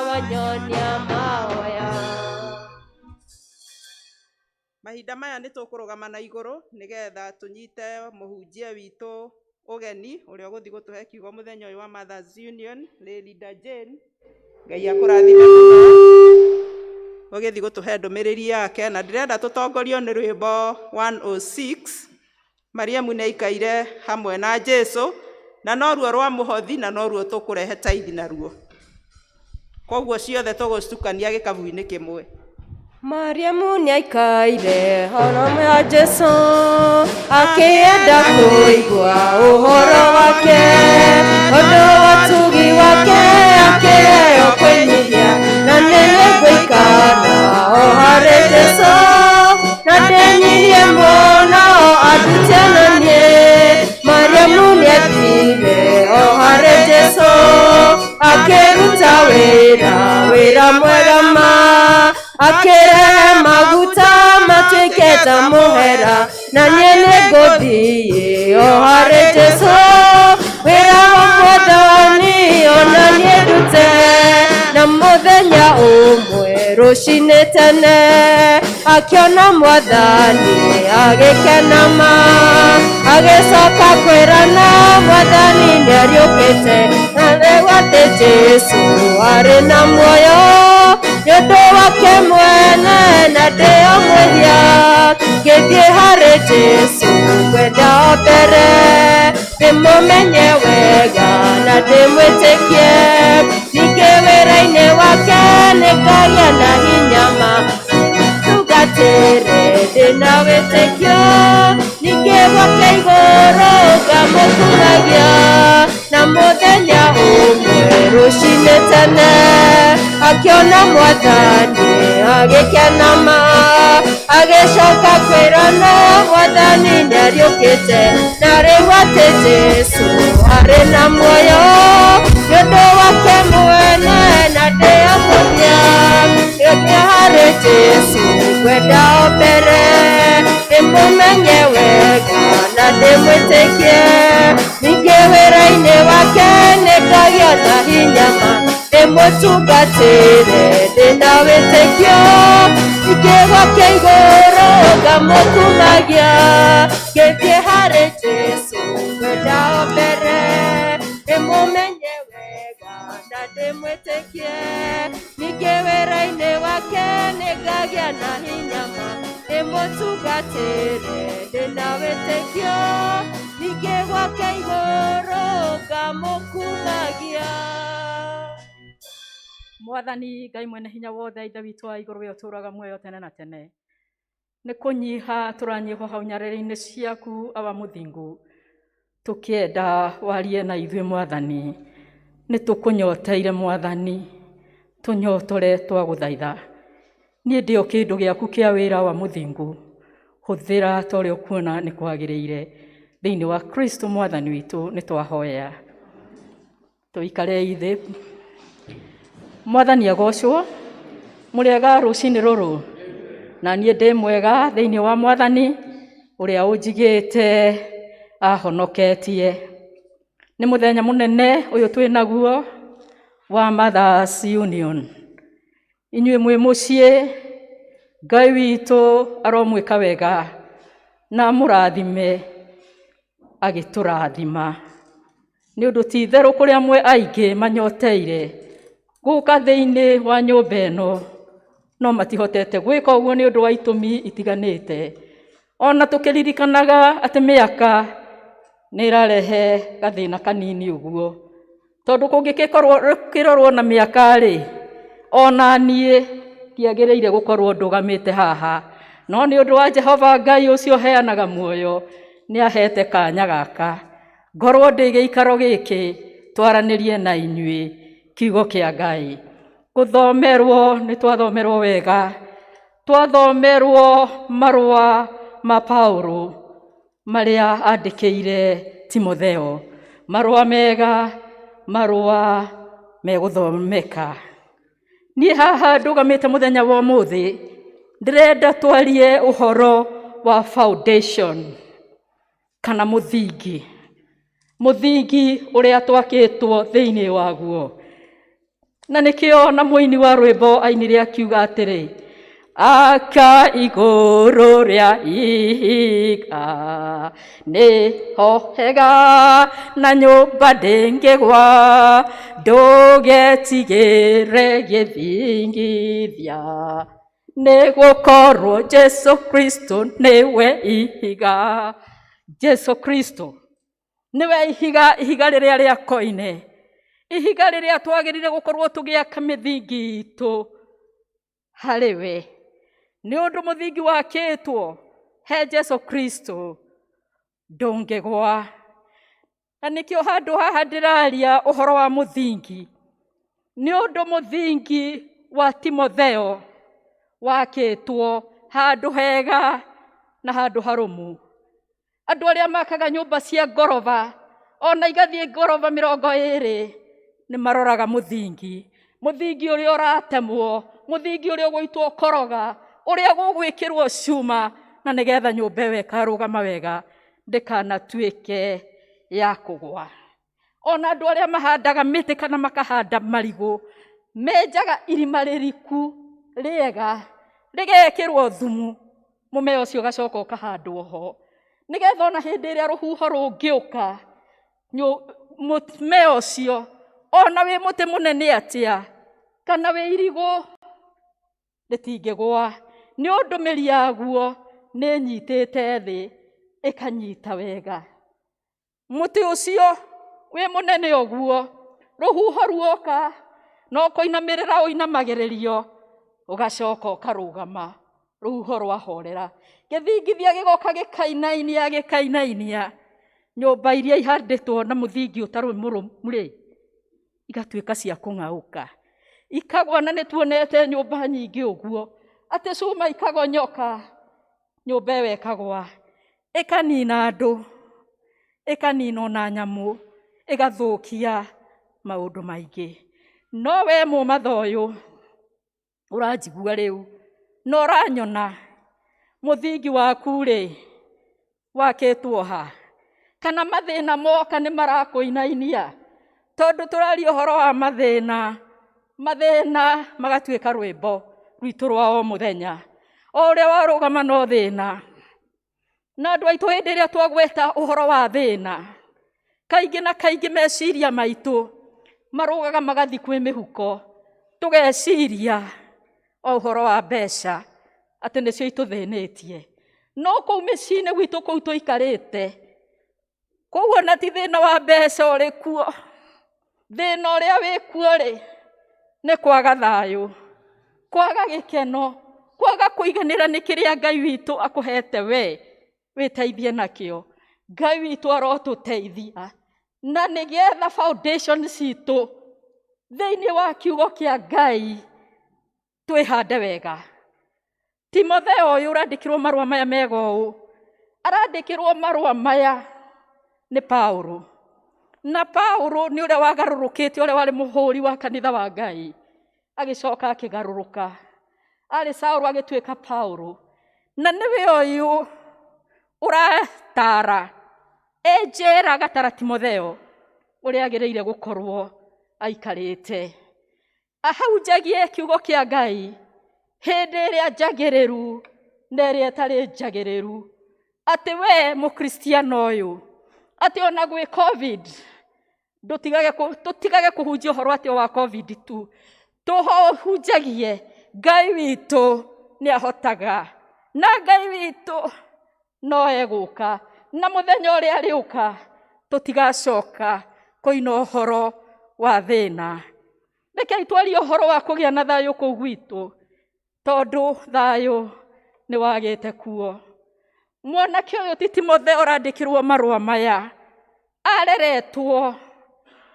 wanyonia mahoya. Mahinda maya nĩ tũkũrũgama na igũrũ nĩgetha tũnyite mũhunjia witũ ũgeni ũrĩa ũgũthiĩ gũtũhe kiugo mũthenya ũyũ wa Mothers Union nĩ Linda Jane. Ngai akũrathime mũno ũgĩthiĩ gũtũhe ndũmĩrĩri yake, na ndĩrenda tũtongorio nĩ rwĩmbo 106 Mariamu nĩ aikaire hamwe na Jesu na noruo rwa mũhothi na noruo tũkũrehe taithi naruo, koguo ciothe tũgũcitukania gĩkabu-inĩ kĩmwe. Mariamu nĩ aikaire hamwe na Jesu akĩenda kũigua ũhoro wake ũndũ wa ũtugi wake akĩheo kwĩnyihia na nĩ nĩngũikara o harĩ Jesu na ndĩnyirie mũno andute na niĩ. Mariamu nĩathire o harĩ Jesu akĩruta wĩra wĩra mwega ma akĩrehe maguta matuĩke ta mũhera na niĩ nĩngũthiĩ o harĩ Jesu wĩra wa Mwathani ona niĩ ndute na mũthenya ũmwe rũcinĩ tene akĩona Mwathani agĩkena ma agĩcoka kwĩrana Mwathani nĩariũkĩte na rĩu atĩ Jesu arĩ na muoyo nĩ ũndũ wake mwene na ndĩ o mwĩhia ngĩthiĩ harĩ Jesu ngwenda o mbere ndĩmũmenye wega na ndĩmwĩtĩkie ningĩ wĩra-inĩ wake nĩngagĩa na hinya ma tungatĩre ndĩna wĩtĩkio ningĩ gwake igũrũ ngamũkumagia na mũthenya ũmwe rũcinĩ tene akĩona Mwathani agĩkena ma agĩcoka kwĩrana Mwathani nĩariũkĩte na rĩu atĩ Jesu arĩ na muoyo nĩ ũndũ wake mwene na ndĩ o mwĩhia ngĩthiĩ harĩ Jesu ngwenda o mbere ndĩmũmenye wega na ndĩmwĩtĩkie ningĩ wĩra-inĩ wake nĩngagĩa na hinya ma ndĩmũtungatĩre ndĩna wĩtĩkio ningĩ gwake igũrũ ngamũkumagia ngĩthiĩ harĩ Jesu ngwenda o mbere ndĩmũmenye wega na ndĩmwĩtĩkie ningĩ wĩra-inĩ wake nĩngagĩa na hinya ma ndĩmũtungatĩre ndĩna wĩtĩkio ningĩ gwake igũrũ ngamũkumagia. Mwathani Ngai mwene hinya wothe ithe witũ wa igũrũ we ũtũũraga muoyo tene na tene nĩ kũnyiha tũranyihwo hau nyarĩrĩ-inĩ ciaku awa mũthingu tũkĩenda warie na ithuĩ Mwathani nĩ tũkũnyoteire Mwathani tũnyotore twagũthaitha Niĩ ndĩ o kĩndũ gĩaku kĩa wĩra wa mũthingu, hũthĩra ta ũrĩa ũkuona nĩ kwagĩrĩire. Thĩinĩ wa Kristo mwathani witũ nĩ twahoya. Tũikarei thĩ. Mwathani agocwo. Mũrĩega rũcinĩ rũrũ? Na niĩ ndĩ mwega thĩinĩ wa mwathani ũrĩa ũnjigĩte ahonoketie. Nĩ mũthenya mũnene ũyũ twĩ naguo wa Mothers Union. Inyuĩ mwĩ mũciĩ, Ngai witũ aromwĩka wega na amũrathime agĩtũrathima. Nĩ ũndũ ti itherũ kũrĩ amwe aingĩ manyoteire gũka thĩinĩ wa nyũmba ĩno, no matihotete gwĩka ũguo nĩ ũndũ wa itũmi itiganĩte. Ona tũkĩririkanaga atĩ mĩaka nĩ ĩrarehe gathĩna kanini ũguo, tondũ kũngĩgĩkorwo kĩrorwo na mĩaka rĩ, ona niĩ ndiagĩrĩire gũkorwo ndũgamĩte haha, no nĩ ũndũ wa Jehova Ngai ũcio ũheanaga muoyo, nĩ ahete kanya gaka ngorwo ndĩ gĩikaro gĩkĩ twaranĩrie na inyuĩ kiugo kĩa Ngai. Gũthomerwo nĩ twathomerwo wega, twathomerwo marũa ma Paulo marĩa andĩkĩire Timotheo, marũa mega, marũa megũthomeka. Niĩ haha ndũgamĩte mũthenya wa ũmũthĩ, ndĩrenda twarie ũhoro wa foundation kana mũthingi, mũthingi ũrĩa twakĩtwo thĩinĩ waguo. Na nĩkĩo na mũini wa rwĩmbo ainire akiuga atĩrĩ, aka igũrũ rĩa ihiga nĩho hega na nyũmba ndĩngĩgwa, ndũgetigĩre gĩthingithia, nĩgũkorwo Jesu Kristo nĩwe ihiga. Jesu Kristo nĩwe ihiga, ihiga rĩrĩa rĩa koine, ihiga rĩrĩa twagĩrĩire gũkorwo tũgĩaka mĩthingi itũ harĩ we. Nĩ ũndũ mũthingi wakĩtwo he Jesu Kristo ndũngĩgwa. Na nĩkĩo handũ haha ndĩraria ũhoro wa mũthingi, nĩ ũndũ mũthingi wa Timotheo wakĩtwo handũ hega na handũ harũmu. Andũ arĩa makaga nyũmba cia ngoroba, ona igathiĩ ngoroba 20, nĩ maroraga mũthingi. Mũthingi ũrĩa ũratemwo, mũthingi ũrĩa ũgũitwo koroga, ũrĩa gũgwĩkĩrwo cuma, na nĩgetha nyũmba ĩyo ĩkarũgama wega, ndĩkanatuĩke ya kũgwa. Ona andũ arĩa mahandaga mĩtĩ kana makahanda marigũ, menjaga irima rĩriku rĩega, rĩgekĩrwo thumu, mũmera ũcio ũgacoka ũkahandwo ho, nĩgetha ona hĩndĩ ĩrĩa rũhuho rũngĩũka, mũmera ũcio, ona wĩ mũtĩ mũnene atĩa, kana wĩ irigũ, rĩtingĩgwa. Nĩ ũndũ mĩri yaguo nĩ ĩnyitĩte thĩ, ĩkanyita wega. Mũtĩ ũcio wĩ mũnene ũguo, rũhuho ruoka, no kũinamĩrĩra ũinamagĩrĩrio, ũgacoka ũkarũgama, rũhuho rwahorera. Gĩthingithia gĩgoka gĩkainainia, gĩkainainia. Nyũmba iria ihandĩtwo na mũthingi ũtarĩ mũrũmu rĩ, igatuĩka cia kũng'aũka. Ikagwa, na nĩ tuonete nyũmba nyingĩ ũguo, atĩ cuma ikagonyoka, nyũmba ĩyo ĩkagwa, ĩkanina andũ, ĩkanina ona nyamũ, ĩgathũkia maũndũ maingĩ. No we mũmatha ũyũ, ũranjigua rĩu, na ũranyona, mũthingi waku rĩ, wakĩtwo ha? Kana mathĩna moka nĩ marakũinainia? Tondũ tũraria ũhoro wa mathĩna, mathĩna magatuĩka rwĩmbo rwitũ rwa o mũthenya. O ũrĩa warũgama no thĩna. Na andũ aitũ hĩndĩ ĩrĩa twagweta ũhoro wa thĩna, kaingĩ na kaingĩ meciria maitũ marũgaga magathiĩ kwĩ mĩhuko, tũgeciria o ũhoro wa mbeca atĩ nĩcio itũthĩnĩtie. No kũu mĩciĩ-inĩ gwitũ kũu tũikarĩte, kũu ona ti thĩna wa mbeca ũrĩ kuo. Thĩna ũrĩa wĩ kuo rĩ, nĩ kwaga thayũ, kwaga gĩkeno, kwaga kũiganĩra nĩ kĩrĩa Ngai witũ akũhete we, wĩteithie nakĩo. Ngai witũ arotũteithia, na nĩgetha foundation citũ thĩinĩ wa kiugo kĩa Ngai twĩhande wega. Timotheo ũyũ ũrandĩkĩrwo marũa maya mega ũũ, arandĩkĩrwo marũa maya nĩ Paulo. Na Paulo nĩ ũrĩa wagarũrũkĩte, ũrĩa warĩ mũhũri wa kanitha wa Ngai, agĩcoka akĩgarũrũka. Arĩ Saũlũ agĩtuĩka Paulo. Na nĩwe ũyũ ũratara e njera agatara Timotheo ũrĩa agĩrĩire gũkorwo aikarĩte. Ahunjagie kiugo kĩa Ngai hĩndĩ ĩrĩa njagĩrĩru na ĩrĩa ĩtarĩ njagĩrĩru. Atĩ we mũkristiano ũyũ, atĩ ona gwĩ COVID, tũtigage kũhunjia ũhoro atĩ o wa COVID tu, tũhunjagie Ngai witũ nĩ ahotaga, na Ngai witũ no egũka, na mũthenya ũrĩa arĩũka tũtigacoka kũina ũhoro wa thĩna. Rekei twarie ũhoro wa kũgĩa na thayũ kũu gwitũ, tondũ thayũ nĩ wagĩte kuo. Mwanake ũyũ ti Timotheo ũrandĩkĩrwo marũa maya, areretwo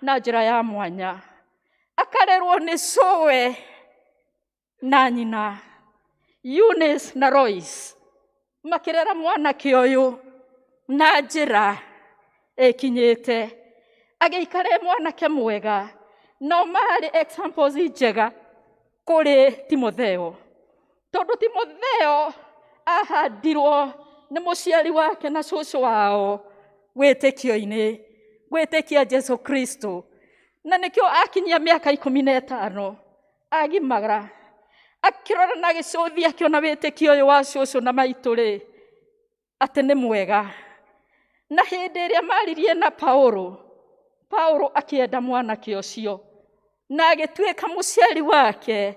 na njĩra ya mwanya, akarerwo nĩ cũwe na nyina Eunice na Lois, makĩrera mwanake ũyũ na njĩra ĩkinyĩte, agĩikara e mwanake mwega, nao marĩ examples njega kũrĩ Timotheo, tondũ Timotheo ahandirwo nĩ mũciari wake na cũcũ wao wĩtĩkio-inĩ, gwĩtĩkia Jesu Kristo, na nĩkĩo akinyia mĩaka 15 agimara, akĩrora na agĩcũthia akĩona wĩtĩkio ũyũ wa cũcũ na maitũ rĩ, atĩ nĩ mwega. Na hĩndĩ ĩrĩa maririe na Paulo, Paulo akĩenda mwanake ũcio na agĩtuĩka mũciari wake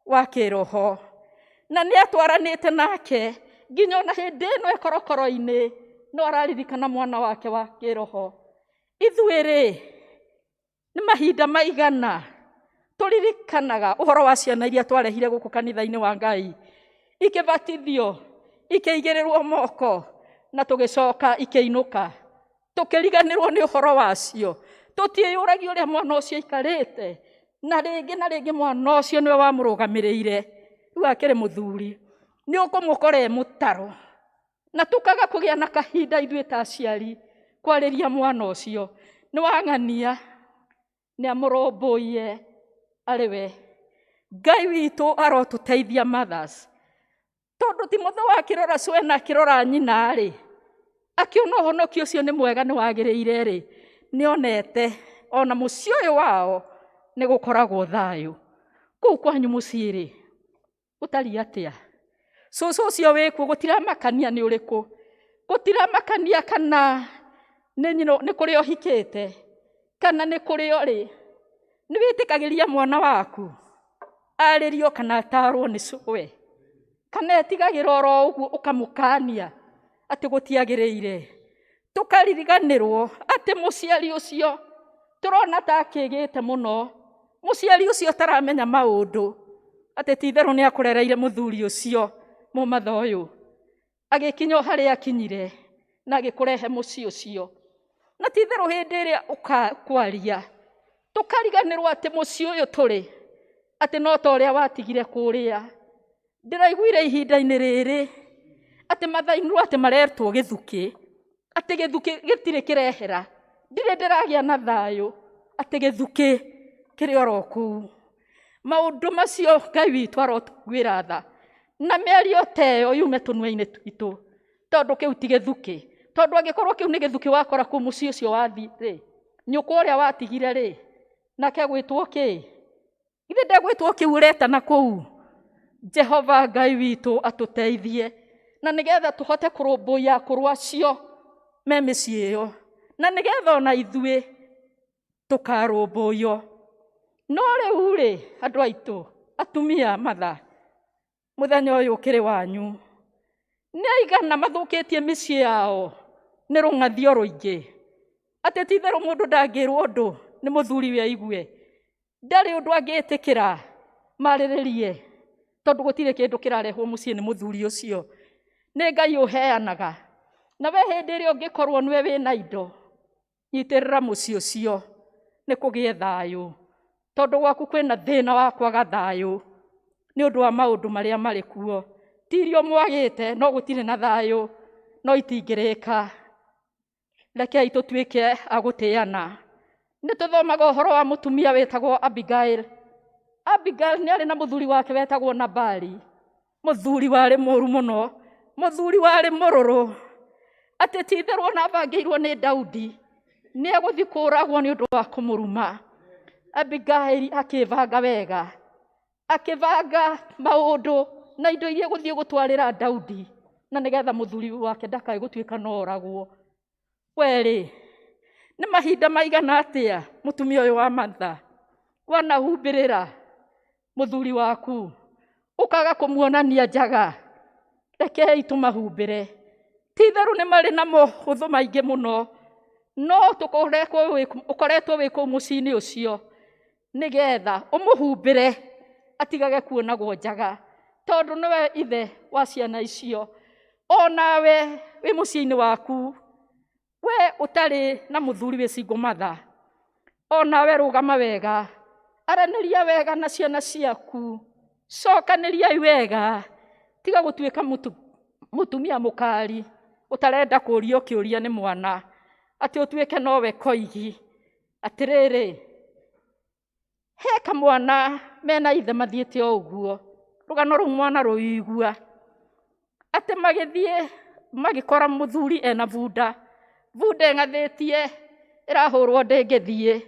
wa kĩroho, na nĩ atwaranĩte nake nginya ona hĩndĩ ĩno ĩkorokoro-inĩ no araririkana mwana wake wa kĩroho. Ithuĩ rĩ, nĩ mahinda maigana tũririkanaga ũhoro wa ciana iria twarehire gũkũ kanitha-inĩ wa Ngai, ikĩbatithio, ikĩigĩrĩrwo moko, na tũgĩcoka ikĩinũka, tũkĩriganĩrwo nĩ ũhoro wacio. Tũtiĩyũragia ũrĩa mwana ũcio aikarĩte, na rĩngĩ na rĩngĩ mwana ũcio nĩwe wamũrũgamĩrĩire, rĩu akĩrĩ mũthuri, nĩ ũkũmũkora e mũtaro. Na tũkaga kũgĩa na kahinda ithuĩ ta aciari kwarĩria mwana ũcio, nĩ wang'ania, nĩ amũrũmbũiye arĩ we. Ngai witũ arotũteithia mothers, tondũ Timotheo akĩrora cũwe na akĩrora nyina rĩ, akĩona ũhonokio ũcio nĩ mwega nĩ wagĩrĩire rĩ, nĩonete ona mũciĩ ũyũ wao nĩ gũkoragwo thayũ. Kũu kwanyu mũciĩ rĩ, gũtariĩ atĩa? Cũcũ ũcio wĩkuo gũtiramakania nĩ ũrĩkũ, gũtiramakania kana nĩ nyina, nĩ kũrĩa ũhikĩte, kana nĩ kũrĩa ũrĩ. Nĩ wĩtĩkagĩria mwana waku arĩrio kana atarwo nĩ cũwe, kana etigagĩra oro ũguo ũkamũkania atĩ gũtiagĩrĩire. Tũkaririganĩrwo atĩ mũciari ũcio tũrona ta akĩgĩte mũno, mũciari ũcio ũtaramenya maũndũ, atĩ ti itherũ nĩ akũrereire mũthuri ũcio mũmatha ũyũ, agĩkinya o harĩa akinyire na agĩkũrehe mũciĩ ũcio. Na ti itherũ hĩndĩ ĩrĩa ũkwaria, tũkariganĩrwo atĩ mũciĩ ũyũ tũrĩ, atĩ no ta ũrĩa watigire kũrĩa. Ndĩraiguire ihinda-inĩ rĩrĩ atĩ mathainirwo atĩ maretwo gĩthukĩ, atĩ gĩthukĩ gĩtirĩ kĩrehera, ndirĩ ndĩragĩa na thayũ atĩ gĩthukĩ kĩrĩ oro kũu. Maũndũ macio Ngai witũ arotũiguĩra tha, na mĩario ta ĩyo yume tũnua-inĩ twitũ, tondũ kĩu ti gĩthukĩ. Tondũ angĩkorwo kĩu nĩ gĩthukĩ wakora kũu mũciĩ ũcio wathiĩ rĩ, nyũkwa ũrĩa watigire rĩ, nake agwĩtwo kĩ? Githĩ ndegwĩtwo kĩu ũretana kũu? Jehova Ngai witũ atũteithie, na nĩgetha tũhote kũrũmbũiya akũrũ acio me mĩciĩ ĩyo, na nĩgetha ona ithuĩ tũkarũmbũiyo. No rĩu rĩ, andũ aitũ, atumia matha, mũthenya ũyũ ũkĩrĩ wanyu. Nĩ aigana mathũkĩtie mĩciĩ yao nĩ rũng'athio rũingĩ, atĩ ti itherũ mũndũ ndangĩrwo ũndũ nĩ mũthuri we aigue, ndarĩ ũndũ angĩtĩkĩra marĩrĩrie, tondũ gũtirĩ kĩndũ kĩrarehwo mũciĩ nĩ mũthuri ũcio. Nĩ Ngai ũheanaga, na we hĩndĩ ĩrĩa ũngĩkorwo nĩwe wĩna indo, nyitĩrĩra mũciĩ ũcio nĩ kũgĩe thayũ, tondũ gwaku kwĩna thĩna wa kwaga thayũ nĩ ũndũ wa maũndũ marĩa marĩ kuo. Ti irio mwagĩte no gũtirĩ na thayũ, no itingĩrĩka. Rekei tũtuĩke a gũtĩana. Nĩ tũthomaga ũhoro wa mũtumia wĩtagwo Abigail. Abigail nĩ arĩ na mũthuri wake wetagwo Nabali. Mũthuri warĩ mũru mũno, mũthuri warĩ mũrũrũ, atĩ ti itherũ ona abangĩirwo nĩ Daudi nĩ egũthiĩ kũũragwo nĩ ũndũ wa kũmũruma. Abigail akĩbanga wega, akĩbanga maũndũ na indo iria egũthiĩ gũtwarĩra Daudi, na nĩgetha mũthuri wake ndakae gũtuĩka no oragwo. Werĩ, nĩ mahinda maigana atĩa mũtumia ũyũ wa Martha wanahumbĩrĩra mũthuri waku ũkaga kũmuonania njaga? Rekei tũmahumbĩre. Ti itherũ nĩ marĩ na mohũthũ maingĩ mũno, no ũkoretwo wĩ kũu mũciĩ-inĩ ũcio nĩgetha ũmũhumbĩre atigage kuonagwo njaga, tondũ nĩwe ithe wa ciana icio. Onawe wĩ mũciĩ-inĩ waku, we ũtarĩ na mũthuri wĩ single mother, onawe rũgama wega, aranĩria wega na ciana ciaku, cokanĩriai wega, tiga gũtuĩka mũtumia mũkari ũtarenda kũũrio kĩũria nĩ mwana, atĩ ũtuĩke nowe koigi. Atĩrĩrĩ, he kamwana mena ithe mathiĩte o ũguo, rũgano rũu mwana rũigua, atĩ magĩthiĩ magĩkora mũthuri ena bunda, bunda ĩng'athĩtie ĩrahũrwo ndĩngĩthiĩ,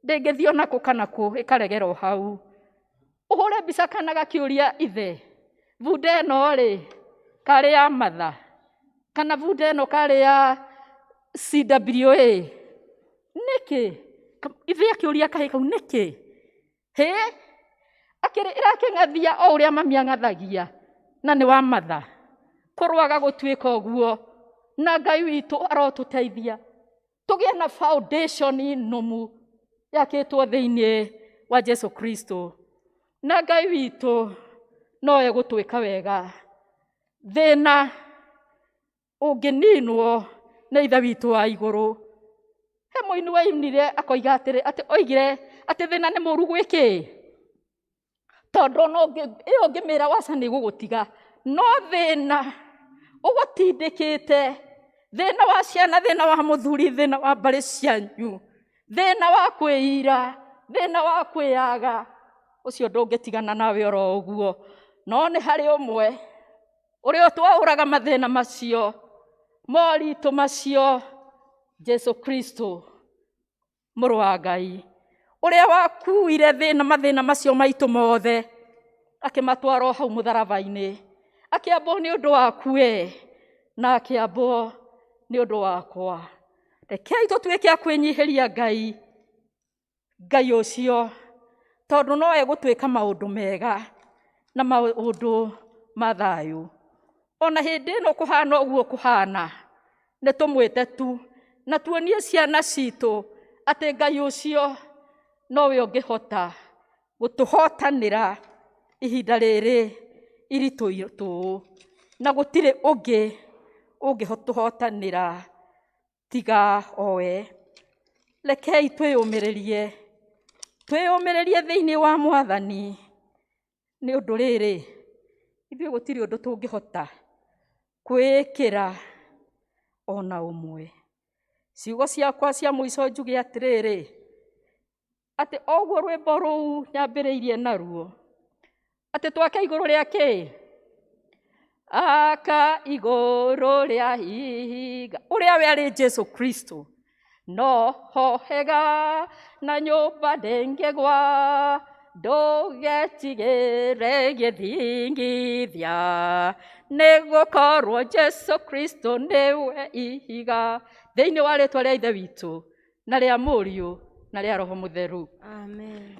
ndĩngĩthiĩ ona kũ kana kũ, ĩkaregera o hau. Ũhũre mbica kana gakĩũria ithe, bunda ĩno rĩ karĩ ya Martha kana bunda ĩno karĩ ya CWA? Nĩkĩ? Ithe akĩũria kahĩĩ kau nĩkĩ? Hĩ, akĩrĩ ĩrakĩng'athia o ũrĩa mami ang'athagia, na nĩ wa Martha. Kũrwaga gũtuĩka ũguo, na Ngai witũ arotũteithia tũgĩe na foundation nũmu yakĩtwo thĩinĩ wa Jesu Kristo, na Ngai witũ no egũtwĩka wega. Thĩna ũngĩninwo nĩ Ithe witũ wa igũrũ. He mũini wainire akoiga atĩrĩ, atĩ oigire atĩ thĩna nĩ mũru gwĩkĩ, tondũ ona ĩyo ũngĩmĩra waca nĩ ĩgũgũtiga, no thĩna ũgũtindĩkĩte, thĩna wa ciana, thĩna wa mũthuri, thĩna wa mbarĩ cianyu, thĩna wa kwĩira, thĩna wa kwĩyaga, ũcio ndũngĩtigana nawe oro ũguo. No nĩ harĩ ũmwe ũrĩa ũtwaũraga mathĩna macio, moritũ macio, Jesu Kristo mũrũ wa Ngai, ũrĩa wakuire thĩna mathĩna macio maitũ mothe, akĩmatwara o hau mũtharaba-inĩ, akĩambwo nĩ ũndũ waku we, na akĩambwo nĩ ũndũ wakwa. Rekei tũtuĩke a kwĩnyihĩria Ngai, Ngai ũcio, tondũ no egũtwĩka maũndũ mega na maũndũ ma thayũ. Ona hĩndĩ ĩno kũhana ũguo kũhana, nĩ tũmwĩte tu na tuonie ciana citũ atĩ Ngai ũcio nowe ũngĩhota gũtũhotanĩra ihinda rĩrĩ iritũ ũũ, na gũtirĩ ũngĩ ũngĩtũhotanĩra tiga owe. Rekei twĩyũmĩrĩrie, twĩyũmĩrĩrie thĩinĩ wa Mwathani, nĩ ũndũ rĩrĩ ithuĩ gũtirĩ ũndũ tũngĩhota kwĩĩkĩra ona ũmwe. Ciugo ciakwa cia mũico njuge atĩrĩrĩ, atĩ o ũguo rwĩmbo rũu nyambĩrĩirie naruo, atĩ twake igũrũ rĩa kĩ? Aka igũrũ rĩa ihiga, ũrĩa we arĩ Jesu Kristo. No ho hega na nyũmba ndĩngĩgwa, ndũgetigĩre gĩthingithia, nĩgũkorwo Jesu Kristo nĩwe ihiga. Thĩinĩ wa rĩtwa rĩa Ithe witũ na rĩa Mũriũ na rĩa Roho Mũtheru. Amen.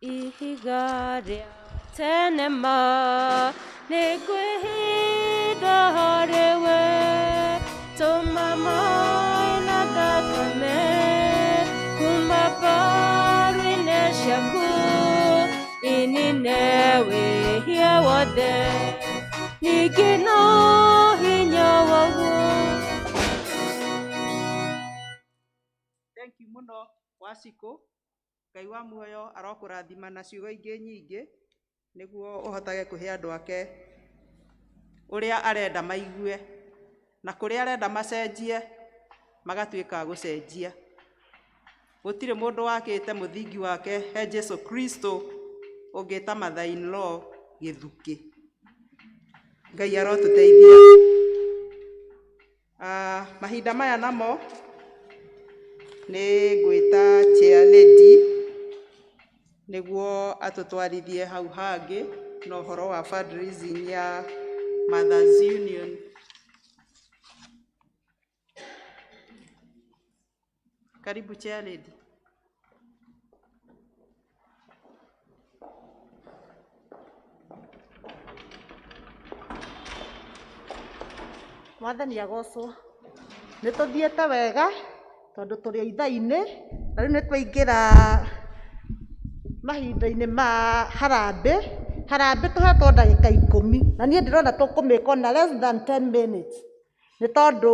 Ihiga rĩa tene ma nĩngwĩhitha harĩ we, tũma maĩ na thakame kuma mbaru-inĩ ciaku, inine wĩhia wothe, ningĩ no hinya waguo. Thank you mũno Wacikũ. Ngai wa muoyo arokũrathima na ciugo ingĩ nyingĩ nĩguo ũhotage kũhe andũ ake Ũrĩa arenda maigue na kũrĩa arenda macenjie magatuĩka a gũcenjia. Gũtirĩ mũndũ wakĩte mũthingi wake he Jesu Kristo ũngĩta mother in law gĩthukĩ. Ngai arotũteithia. Mahinda maya namo nĩ ngwĩta chair lady nĩguo atũtwarithie hau hangĩ na ũhoro wa fundraising ya Mothers Union. Karibu chair lady. Mwathani agocwo. Nĩ tũthiĩte wega tondũ tũrĩ o ithaa-inĩ na rĩu nĩ twaingĩra mahinda-inĩ ma harambĩ. Harambĩ tũhetwo ndagĩka 10 na niĩ ndĩrona tũkũmĩka ona less than 10 minutes nĩ tondũ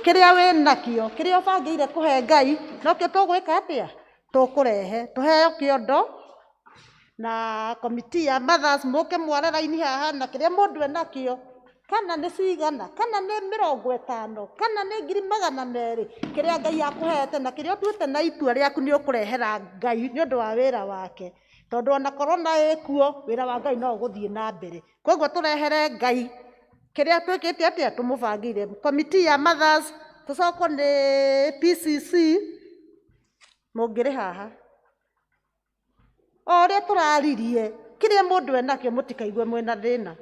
kĩrĩa wĩnakĩo, kĩrĩa ũbangĩire kũhe Ngai nokĩo tũgwĩka atĩa, tũkũrehe tũheo kĩondo na komiti ya mothers mũke mware raini haha na kĩrĩa mũndũ enakĩo, kana nĩ cigana, kana nĩ 50, kana nĩ 200,000, kĩrĩa Ngai akũhete na kĩrĩa ũtuĩte na itua rĩaku nĩ ũkũrehera Ngai nĩ ũndũ wa wĩra wake, tondũ ona korona ĩkuo wĩra wa Ngai no ũgũthiĩ na mbere. Koguo tũrehere Ngai kĩrĩa twĩkĩte atĩa, tũmũbangĩire. Komiti ya mothers tũcokwo nĩ PCC mũngĩrĩ haha o ũrĩa tũraririe, kĩrĩa mũndũ enakĩo mũtikaigue mwĩna thĩna.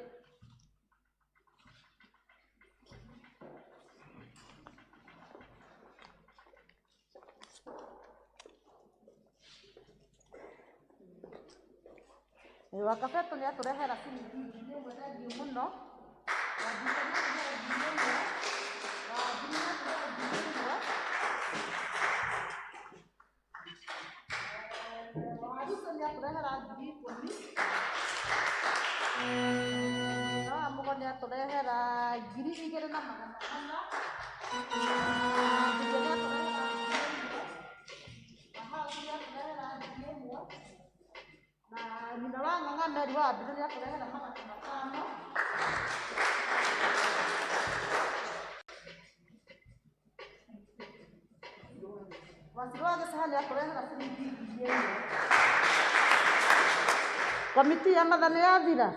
Wakabeto nĩ atũrehera ciringi 1000, thengiũ mũno. Wanjikũ nĩ atũrehera 1000, Wanjiri nĩ atũrehera 1000. Waruto nĩ atũrehera 10,000. Na Wamũgo nĩ atũrehera 2,400. Thurio nĩ atũrehera 1000. Wahau nĩ atũrehera 1000. Na nyina wa Ng'ang'a Mary wa Mbirũ nĩ atũrehera 500. Wacirũ wa Gĩcaha nĩ atũrehera ciringi 1000. Komiti ya matha nĩ yathira.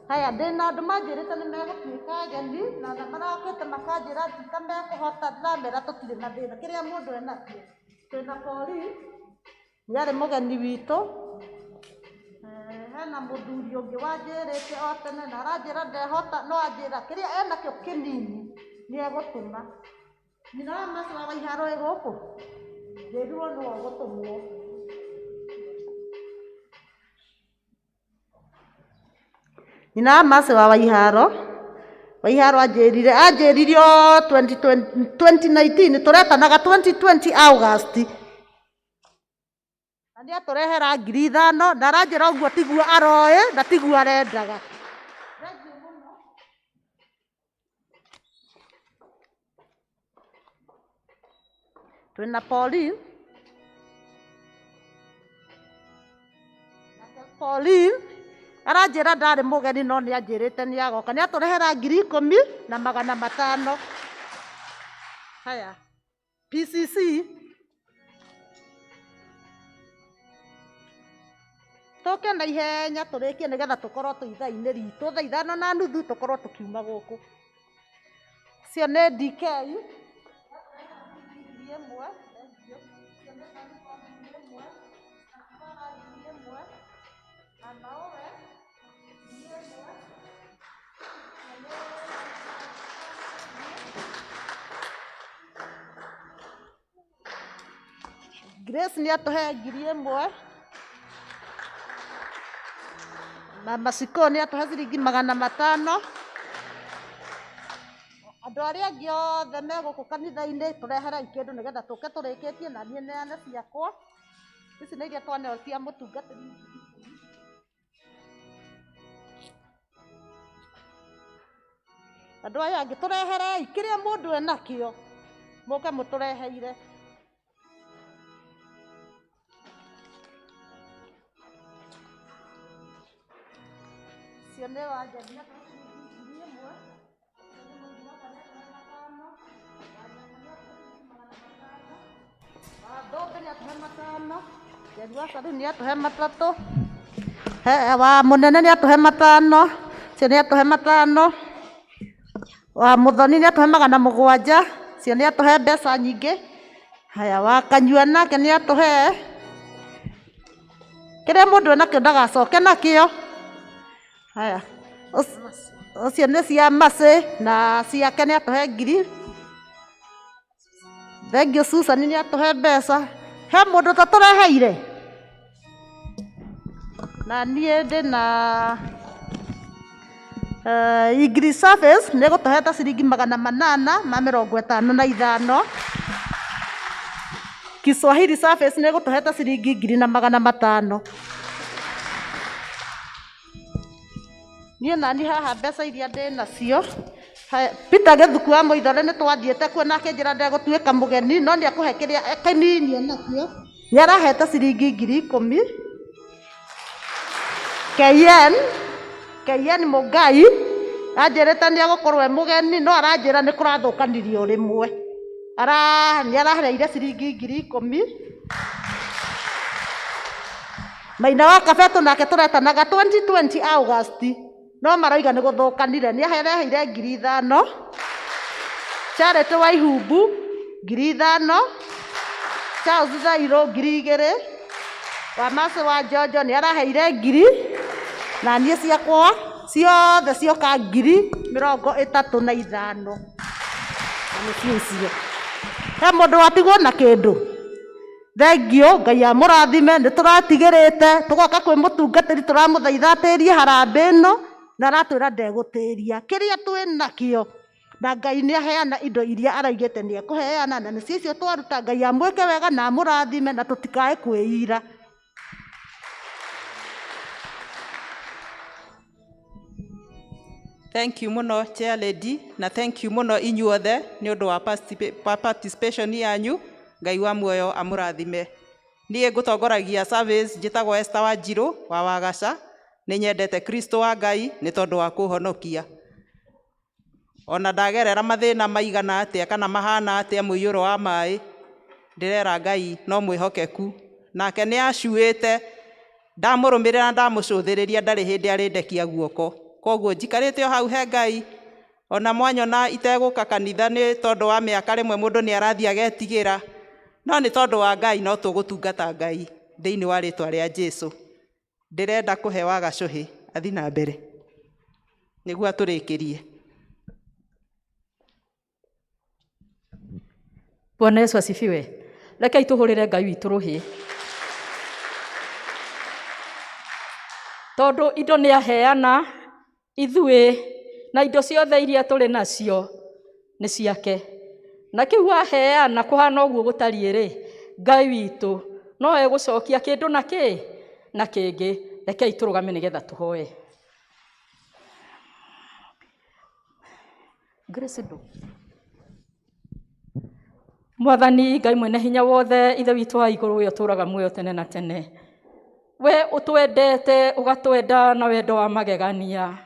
Haya, ndĩna andũ manjĩrĩte nĩ megũtuĩka ageni na ona marokĩte makanjĩra ti ta mekũhota, ndĩramera tũtirĩ na thĩna, kĩrĩa mũndũ enakĩo. Twĩna Pauline nĩ arĩ mũgeni witũ. Hena mũthuri ũngĩ wanjĩrĩte o tene na aranjĩra ndehota, no anjĩra kĩrĩa enakĩo kĩnini nĩ egũtũma. Nyina wa Mercy wa Waiharo ĩ gũkũ, njĩrirwo nĩwe ũgũtũmwo. Nyina wa Mercy wa Waiharo, Waiharo anjĩrire o 2019 tũretanaga 2020 August. Na nĩ atũrehera 5,000 na aranjĩra ũguo tiguo aroĩ na tiguo arendaga. Twĩna Pauline. Pauline aranjĩra ndarĩ mũgeni no nĩ anjĩrĩte nĩ agoka. Nĩ atũrehera 10,500. Haya, PCC tũke na ihenya tũrĩkie nĩgetha tũkorwo twĩ ithaa-inĩ ritũ thaa 5:30 tũkorwo tũkiuma gũkũ. Cio nĩ DK 1000, Mama Owe 1000. Grace nĩ atũhe 1000. Mama Siko nĩ atũhe ciringi 500. Andũ arĩa angĩ othe me gũkũ kanitha-inĩ tũreherei kĩndũ nĩgetha tũke tũrĩkĩtie na niĩ neane ciakwa. Ici nĩ iria twaneo cia mũtungatĩri. Andũ aya angĩ tũreherei kĩrĩa mũndũ enakĩo, mũke mũtũreheire. Cio nĩ Wanjeri nĩ atũhe ciringi 1000. Thũmbĩ nĩ atũhe 5, Njeri wa Saru nĩ atũhe 3, wa Mũnene nĩ atũhe 5, cio nĩ atũhe 5, wa Mũthoni nĩ atũhe 700, cio nĩ atũhe mbeca nyingĩ. Haya, wa Kanyua nake nĩ atũhe kĩrĩa mũndũ enakĩo ndagacoke nakĩo. Haya, ũcio nĩ cia Mercy na ciake nĩ atũhe 1000. Thengiũ Susan nĩ atũhe mbeca. He mũndũ tatũreheire? Na niĩ ndĩna English Service nĩ gũtũhe ta ciringi 855. Kiswahili Service nĩ gũtũhe ta ciringi 1500. Niĩ nani haha mbeca iria ndĩ nacio. Peter Gĩthuku wa Mũithore nĩ twathiĩte kuo na akĩnjĩra ndegũtuĩka mũgeni, no nĩ ekũhe kĩrĩa kĩnini enakĩo. Nĩ arahete ciringi 10,000. KN Mũngai anjĩrĩte nĩ egũkorwo e mũgeni, no aranjĩra nĩ kũrathũkanirio rĩmwe. Nĩ araheire ciringi 10,000. Maina wa Kabetũ nake tũretanaga 2020 August, no maroiga nĩ gũthũkanire, nĩ areheire 5,000. Charity wa Ihumbu 5,000. Charles Thairũ 2,000. Wa Mercy wa Njonjo nĩ araheire 1,000. Na niĩ ciakwa ciothe cioka 35,000. Na nĩcio icio. He mũndũ watigwo na kĩndũ? Thengiũ, Ngai amũrathime, nĩ tũratigĩrĩte, tũgoka kwĩ mũtungatĩri tũramũthaitha atĩrie harambĩ ĩno, na aratwĩra ndegũtĩria kĩrĩa twĩ nakĩo. Na Ngai nĩ aheana indo iria araigĩte nĩ ekũheana, na nĩcio icio twaruta. Ngai amwĩke wega na amũrathime, na tũtikae kwĩira. Thank you mũno chair lady, na thank you mũno inyuothe nĩ ũndũ wa participation yanyu. Ngai wa muoyo amũrathime. Niĩ ngũtongoragia service, njĩtagwo Esther Wanjirũ wa Wagaca. Nĩ nyendete Kristo wa Ngai nĩ tondũ wa kũhonokia. Ona ndagerera mathĩna maigana atĩa kana mahana atĩa mũiyũro wa maĩ, ndĩrera Ngai no mwĩhokeku. Nake nĩ acuĩte, ndamũrũmĩrĩra ndamũcũthĩrĩria ndarĩ hĩndĩ arĩndekia guoko. Koguo njikarĩte o hau he Ngai, ona mwanyona itegũka kanitha nĩ tondũ wa mĩaka rĩmwe mũndũ nĩ arathiĩ agetigĩra, no nĩ tondũ wa Ngai no tũgũtungata Ngai thĩinĩ wa rĩtwa rĩa Jesũ. Ndĩrenda kũhe Wagacũhĩ athi na mbere nĩguo atũrĩkĩrie. Bwana Yesu asifiwe. Reke itũhũrĩre Ngai witũ rũhĩ. Tondũ indo nĩ aheana ithuĩ, na indo ciothe iria tũrĩ nacio nĩ ciake. Na kĩu aheana kũhana ũguo gũtariĩ rĩ, Ngai witũ no egũcokia kĩndũ na kĩ na kĩngĩ. Rekei tũrũgame nĩgetha tũhoe. Grace ndo. Mwathani Ngai mwene hinya wothe, Ithe witũ wa igũrũ, we ũtũũraga muoyo tene na tene, we ũtwendete ũgatwenda na wendo wa magegania,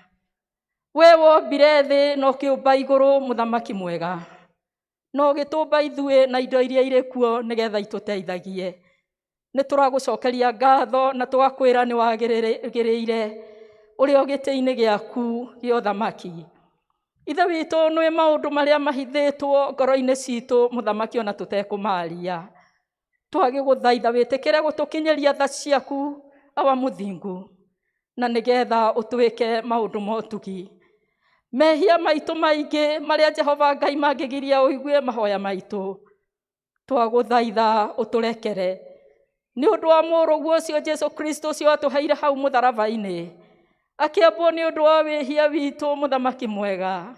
we wombire thĩ na ũkĩũmba igũrũ, mũthamaki mwega, na ũgĩtũmba ithuĩ na indo iria irĩ kuo nĩgetha itũteithagie. Nĩ tũragũcokeria ngatho na tũgakwĩra nĩ wagĩrĩire ũrĩ o gĩtĩ-inĩ gĩaku gĩa ũthamaki. Ithe witũ nĩ maũndũ marĩa mahithĩtwo ngoro-inĩ citũ, mũthamaki, ona tũtekũmaria. Twagĩgũthaitha wĩtĩkĩre gũtũkinyĩria tha ciaku, awa mũthingu, na nĩgetha ũtwĩke maũndũ ma ũtugi. Mehia maitũ maingĩ marĩa Jehova Ngai mangĩgiria ũigue mahoya maitũ, twagũthaitha ũtũrekere nĩ ũndũ wa mũrũguo ũcio Jesu Kristo ũcio watũheire hau mũtharaba-inĩ, akĩambwo nĩ ũndũ wa wĩhia witũ, mũthamaki mwega.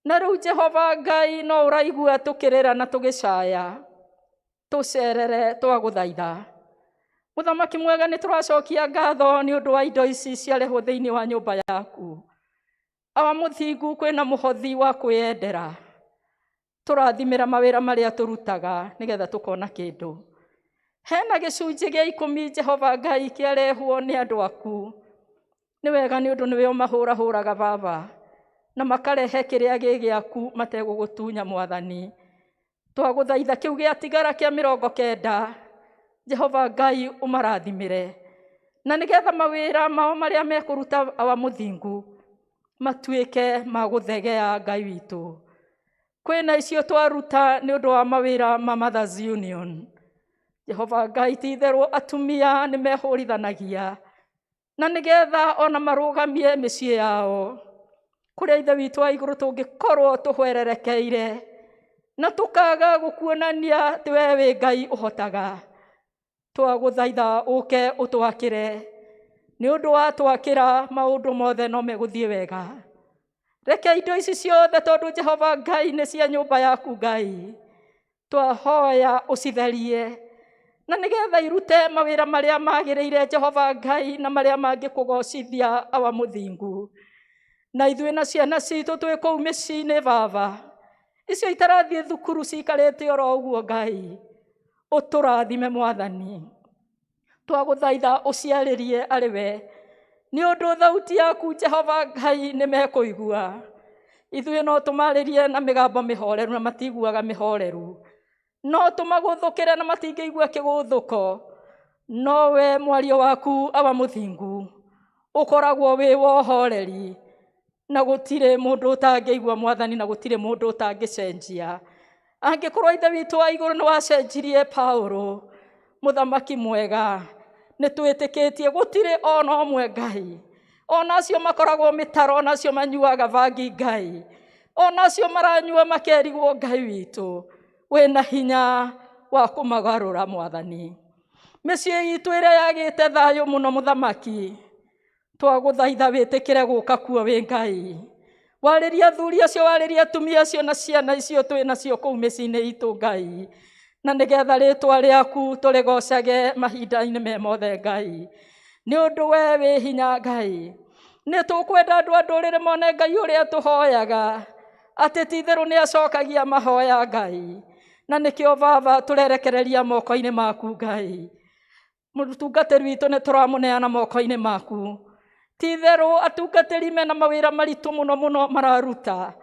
Na rĩu Jehova Ngai no ũraigua tũkĩrĩra na tũgĩcaya, tũcerere twagũthaitha. Mũthamaki mwega, nĩ tũracokia ngatho nĩ ũndũ wa indo ici ciarehwo thĩinĩ wa nyũmba yaku. Awa mũthingu, kwĩna mũhothi wa kwĩyendera, tũrathimĩra mawĩra marĩa tũrutaga nĩgetha tũkona kĩndũ. Hena gĩcunjĩ gĩa 10 Jehova Ngai kĩarehwo nĩ andũ aku. Nĩ wega nĩ ũndũ nĩwe ũmahũrahũraga baba, na makarehe kĩrĩa gĩ gĩaku mategũgũtunya Mwathani. Twagũthaitha kĩu gĩatigara kĩa 90, Jehova Ngai ũmarathimĩre, na nĩgetha mawĩra mao marĩa mekũruta Awa mũthingu matuĩke ma gũthegea Ngai witũ. Kwĩna icio twaruta nĩ ũndũ wa mawĩra ma Mothers Union. Jehova Ngai, ti-itherũ atumia nĩ mehũrithanagia na nĩgetha ona marũgamie mĩciĩ yao. Kũrĩa Ithe witũ wa igũrũ tũngĩkorwo tũhwererekeire na tũkaga gũkuonania atĩ we wĩ Ngai ũhotaga, twagũthaitha ũke ũtwakĩre. Nĩ ũndũ wa twakĩra maũndũ mothe no megũthiĩ wega. Reke indo ici ciothe, tondũ Jehova Ngai nĩ cia nyũmba yaku Ngai, twahoya ũcitherie na nĩgetha irute mawĩra marĩa magĩrĩire Jehova Ngai na marĩa mangĩkũgocithia Awa mũthingu. Na ithuĩ na ciana citũ twĩ kũu mĩciĩ-inĩ Baba, icio itarathiĩ thukuru cikarĩte oro ũguo Ngai, ũtũrathime Mwathani. Twagũthaitha ũciarĩrie arĩ we, nĩ ũndũ thauti yaku Jehova Ngai nĩ mekũigua. Ithuĩ no tũmarĩrie na mĩgambo mĩhoreru na matiguaga mĩhoreru, no tũmagũthũkĩre na matingĩigua kĩgũthũko, no we mwario waku Awa mũthingu ũkoragwo wĩ wa ũhoreri, na gũtirĩ mũndũ ũtangĩigua Mwathani, na gũtirĩ mũndũ ũtangĩcenjia. Angĩkorwo Ithe witũ wa igũrũ nĩ wacenjirie Paulo, mũthamaki mwega, nĩ twĩtĩkĩtie gũtirĩ ona ũmwe Ngai, ona acio makoragwo mĩtaro, ona acio manyuaga bangi Ngai, ona acio maranyua makerigwo Ngai witũ, wĩna hinya wa kũmagarũra Mwathani. Mĩciĩ itũ ĩrĩa yagĩte thayũ mũno mũthamaki, twagũthaitha wĩtĩkĩre gũka kuo wĩ Ngai. Warĩria athuri acio, warĩria atumia acio na ciana icio twĩ nacio kũu mĩciĩ-inĩ itũ Ngai, na nĩgetha rĩtwa rĩaku tũrĩgocage mahinda-inĩ me mothe Ngai, nĩ ũndũ we wĩ hinya Ngai. Nĩ tũkwenda andũ a ndũrĩrĩ mone Ngai ũrĩa tũhoyaga, atĩ ti-itherũ nĩ acokagia mahoya Ngai, na nĩkĩo Baba tũrerekereria moko-inĩ maku Ngai. Mũtungatĩri witũ nĩ tũramũneana moko-inĩ maku. Ti-itherũ atungatĩri mena mawĩra maritũ mũno mũno mararuta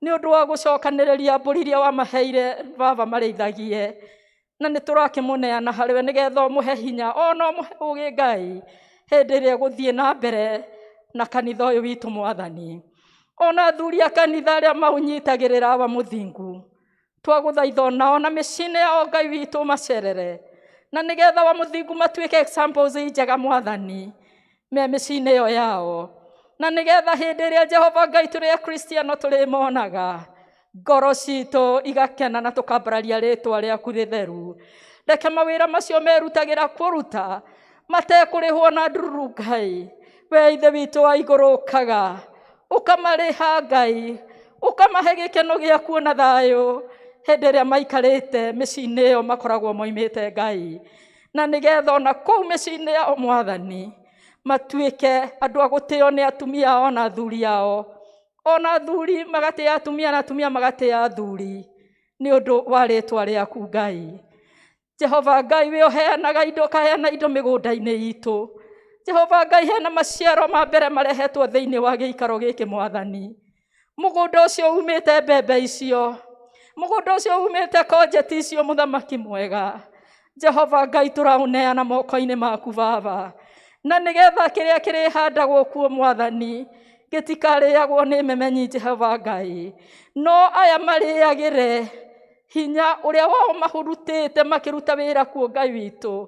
nĩ ũndũ wa gũcokanĩrĩria mbũri iria wamaheire Baba marĩithagie, na nĩ tũrakĩmũneana harĩ we nĩgetha ũmũhe hinya ona ũmũhe ũũgĩ Ngai hĩndĩ ĩrĩa ĩgũthiĩ na mbere na kanitha ũyũ witũ Mwathani. Ona athuri a kanitha arĩa maũnyitagĩrĩra Awa mũthingu, twagũthaitha onao na mĩciĩ-inĩ yao Ngai witũ macerere, na nĩgetha Awa mũthingu matuĩke examples njega Mwathani me mĩciĩ-inĩ ĩyo yao, na nĩgetha hĩndĩ ĩrĩa Jehova Ngai tũrĩ akristiano tũrĩmonaga ngoro citũ igakena na tũkambararia rĩtwa rĩaku rĩtheru. Reke mawĩra macio merutagĩra kũruta matekũrĩhwo na ndururu Ngai, we Ithe witũ wa igũrũ ũkaga ũkamarĩha Ngai, ũkamahe gĩkeno gĩaku na thayũ hĩndĩ ĩrĩa maikarĩte mĩciĩ-inĩ ĩyo makoragwo moimĩte Ngai, na nĩgetha ona kũu mĩciĩ-inĩ yao Mwathani matuĩke andũ a gũtĩo nĩ atumia ao na athuri ao, ona athuri magatĩa atumia na atumia magatĩa athuri nĩ ũndũ wa rĩtwa rĩaku Ngai. Jehova Ngai we ũheanaga indo, ũkaheana indo mĩgũnda-inĩ itũ. Jehova Ngai hena maciaro ma mbere marehetwo thĩinĩ wa gĩikaro gĩkĩ Mwathani. Mũgũnda ũcio umĩte mbembe icio, mũgũnda ũcio umĩte konjeti icio mũthamaki mwega, Jehova Ngai tũraũneana moko-inĩ maku Baba, na nĩgetha kĩrĩa kĩrĩhandagwo kuo Mwathani gĩtikarĩagwo nĩ memenyi Jehova Ngai, no aya marĩagĩre hinya ũrĩa wao mahurutĩte makĩruta wĩra kuo Ngai witũ,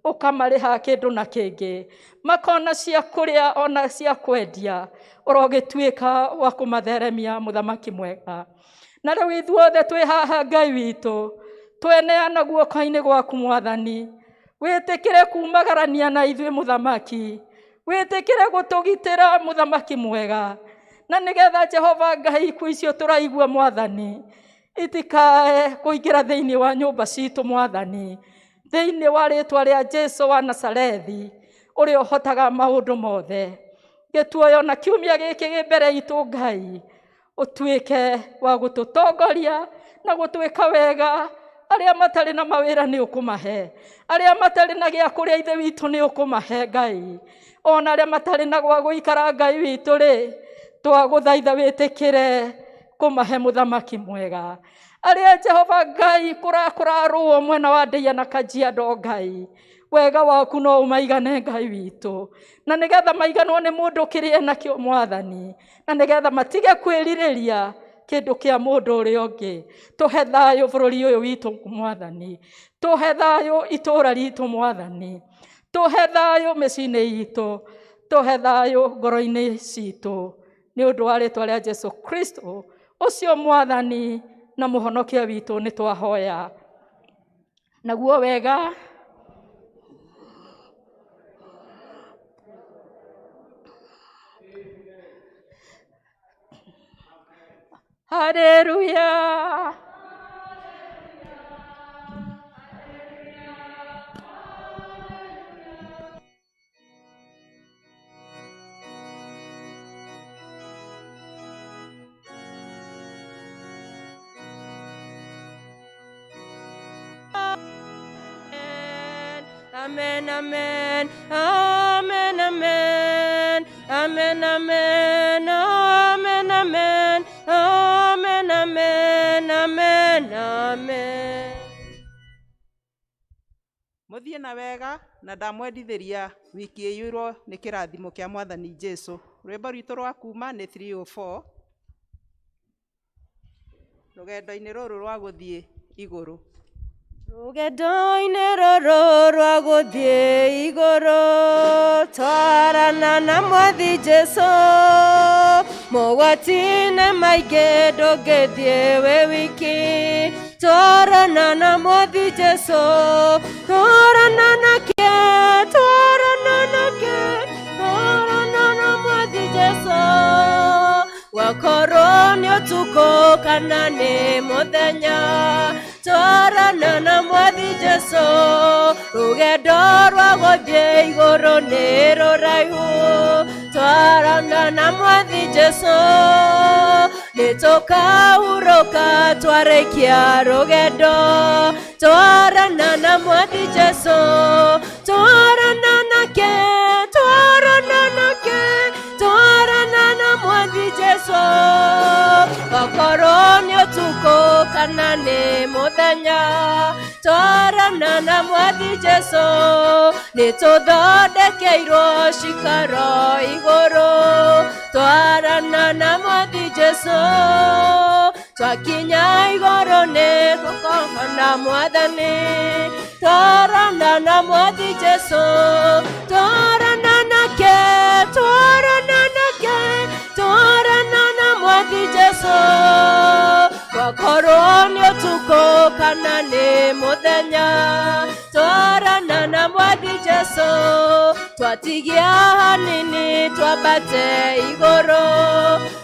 ũkamarĩha kĩndũ na kĩngĩ, makona cia kũrĩa ona cia kwendia, ũrogĩtuĩka wa kũmatheremia mũthamaki mwega. Na rĩu ithuothe twĩ haha Ngai witũ, tweneana guoko-inĩ gwaku Mwathani, wĩtĩkĩre kumagarania na ithuĩ mũthamaki, wĩtĩkĩre gũtũgitĩra mũthamaki mwega, na nĩgetha Jehova Ngai ikuũ icio tũraigua Mwathani itikae kũingĩra thĩinĩ wa nyũmba citũ Mwathani, thĩinĩ wa rĩtwa rĩa Jesu wa Nazarethi ũrĩa ũhotaga maũndũ mothe. Gĩtuoyo na kiumia gĩkĩ gĩ mbere itũ Ngai, ũtuĩke wa gũtũtongoria na gũtwĩka wega. Arĩa matarĩ na mawĩra nĩ ũkũmahe, arĩa matarĩ na gĩa kũrĩa Ithe witũ nĩ ũkũmahe Ngai, ona arĩa matarĩ na gwa gũikara Ngai witũ rĩ, twagũthaitha wĩtĩkĩre kũmahe mũthamaki mwega. Arĩa Jehova Ngai kũrakũrarũo mwena wa Ndeia na Kajiado Ngai, wega waku no ũmaigane Ngai witũ, na nĩgetha maiganwo nĩ mũndũ kĩrĩa enakĩo Mwathani, na nĩgetha matige kwĩrirĩria kĩndũ kĩa mũndũ ũrĩa ũngĩ. Tũhe thayũ bũrũri ũyũ witũ Mwathani, tũhe thayũ itũũra ritũ Mwathani, tũhe thayũ mĩciĩ-inĩ itũ, tũhe thayũ ngoro-inĩ citũ, nĩ ũndũ wa rĩtwa rĩa Jesu Kristo ũcio Mwathani na mũhonokia witũ nĩ twahoya. Naguo wega Haleluya. Amen, amen, amen, amen, amen, amen, amen, amen, amen, amen, amen, amen. Mũthiĩ na wega na ndamwendithĩria wiki ĩiyũirwo nĩ kĩrathimo kĩa Mwathani Jesu. Rwĩmbo rwitũ rwa kuma nĩ 304 rũgendo-inĩ rũrũ rwa gũthiĩ igũrũ. Rũgendo-inĩ rũrũ rwa gũthiĩ igũrũ, twarana na Mwathi Jesu, mogwati-inĩ maingĩ ndũngĩthiĩ wĩ wiki. Twarana na Mwathi Jesu, twarana nake, twarana nake, twarana na Mwathi Jesu. Wakorwo nĩ ũtukũ kana nĩ mũthenya, twarana na Mwathi Jesu, rũgendo rwa gũthiĩ igũrũ nĩ rũraihu. Twarana na Mwathi Jesu, nĩ tũkahurũka twarĩkia rũgendo. Twarana na Mwathi Jesu, twarana nake, twarana nake, twarana na Mwathi Jesu. Okorwo nĩ ũtukũ kana nĩ mũthenya, twarana na Mwathi Jesu, nĩ tũthondekeirwo cikaro igũrũ. Twarana na Mwathi Jesu, twakinya igũrũ nĩ tũkona Mwathani. Twarana na Mwathi Jesu, twarana nake, twarana nake, twarana na Mwathi Jesu. Wakorwo nĩ ũtukũ kana nĩ mũthenya, twarana na Mwathi Jesu, twatigia hanini twambate igũrũ.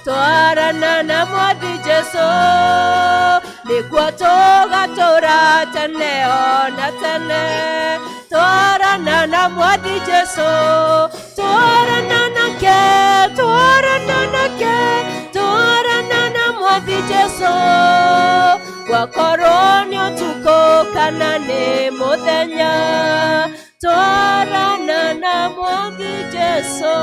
Twarana na Mwathi Jesu, nĩkuo tũgatũra tene ona tene. Twarana na Mwathi Jesu, twarana nake, twarana nake, twarana na Mwathi Jesu. Gwakorwo nĩ ũtukũ kana nĩ mũthenya, twarana na Mwathi Jesu.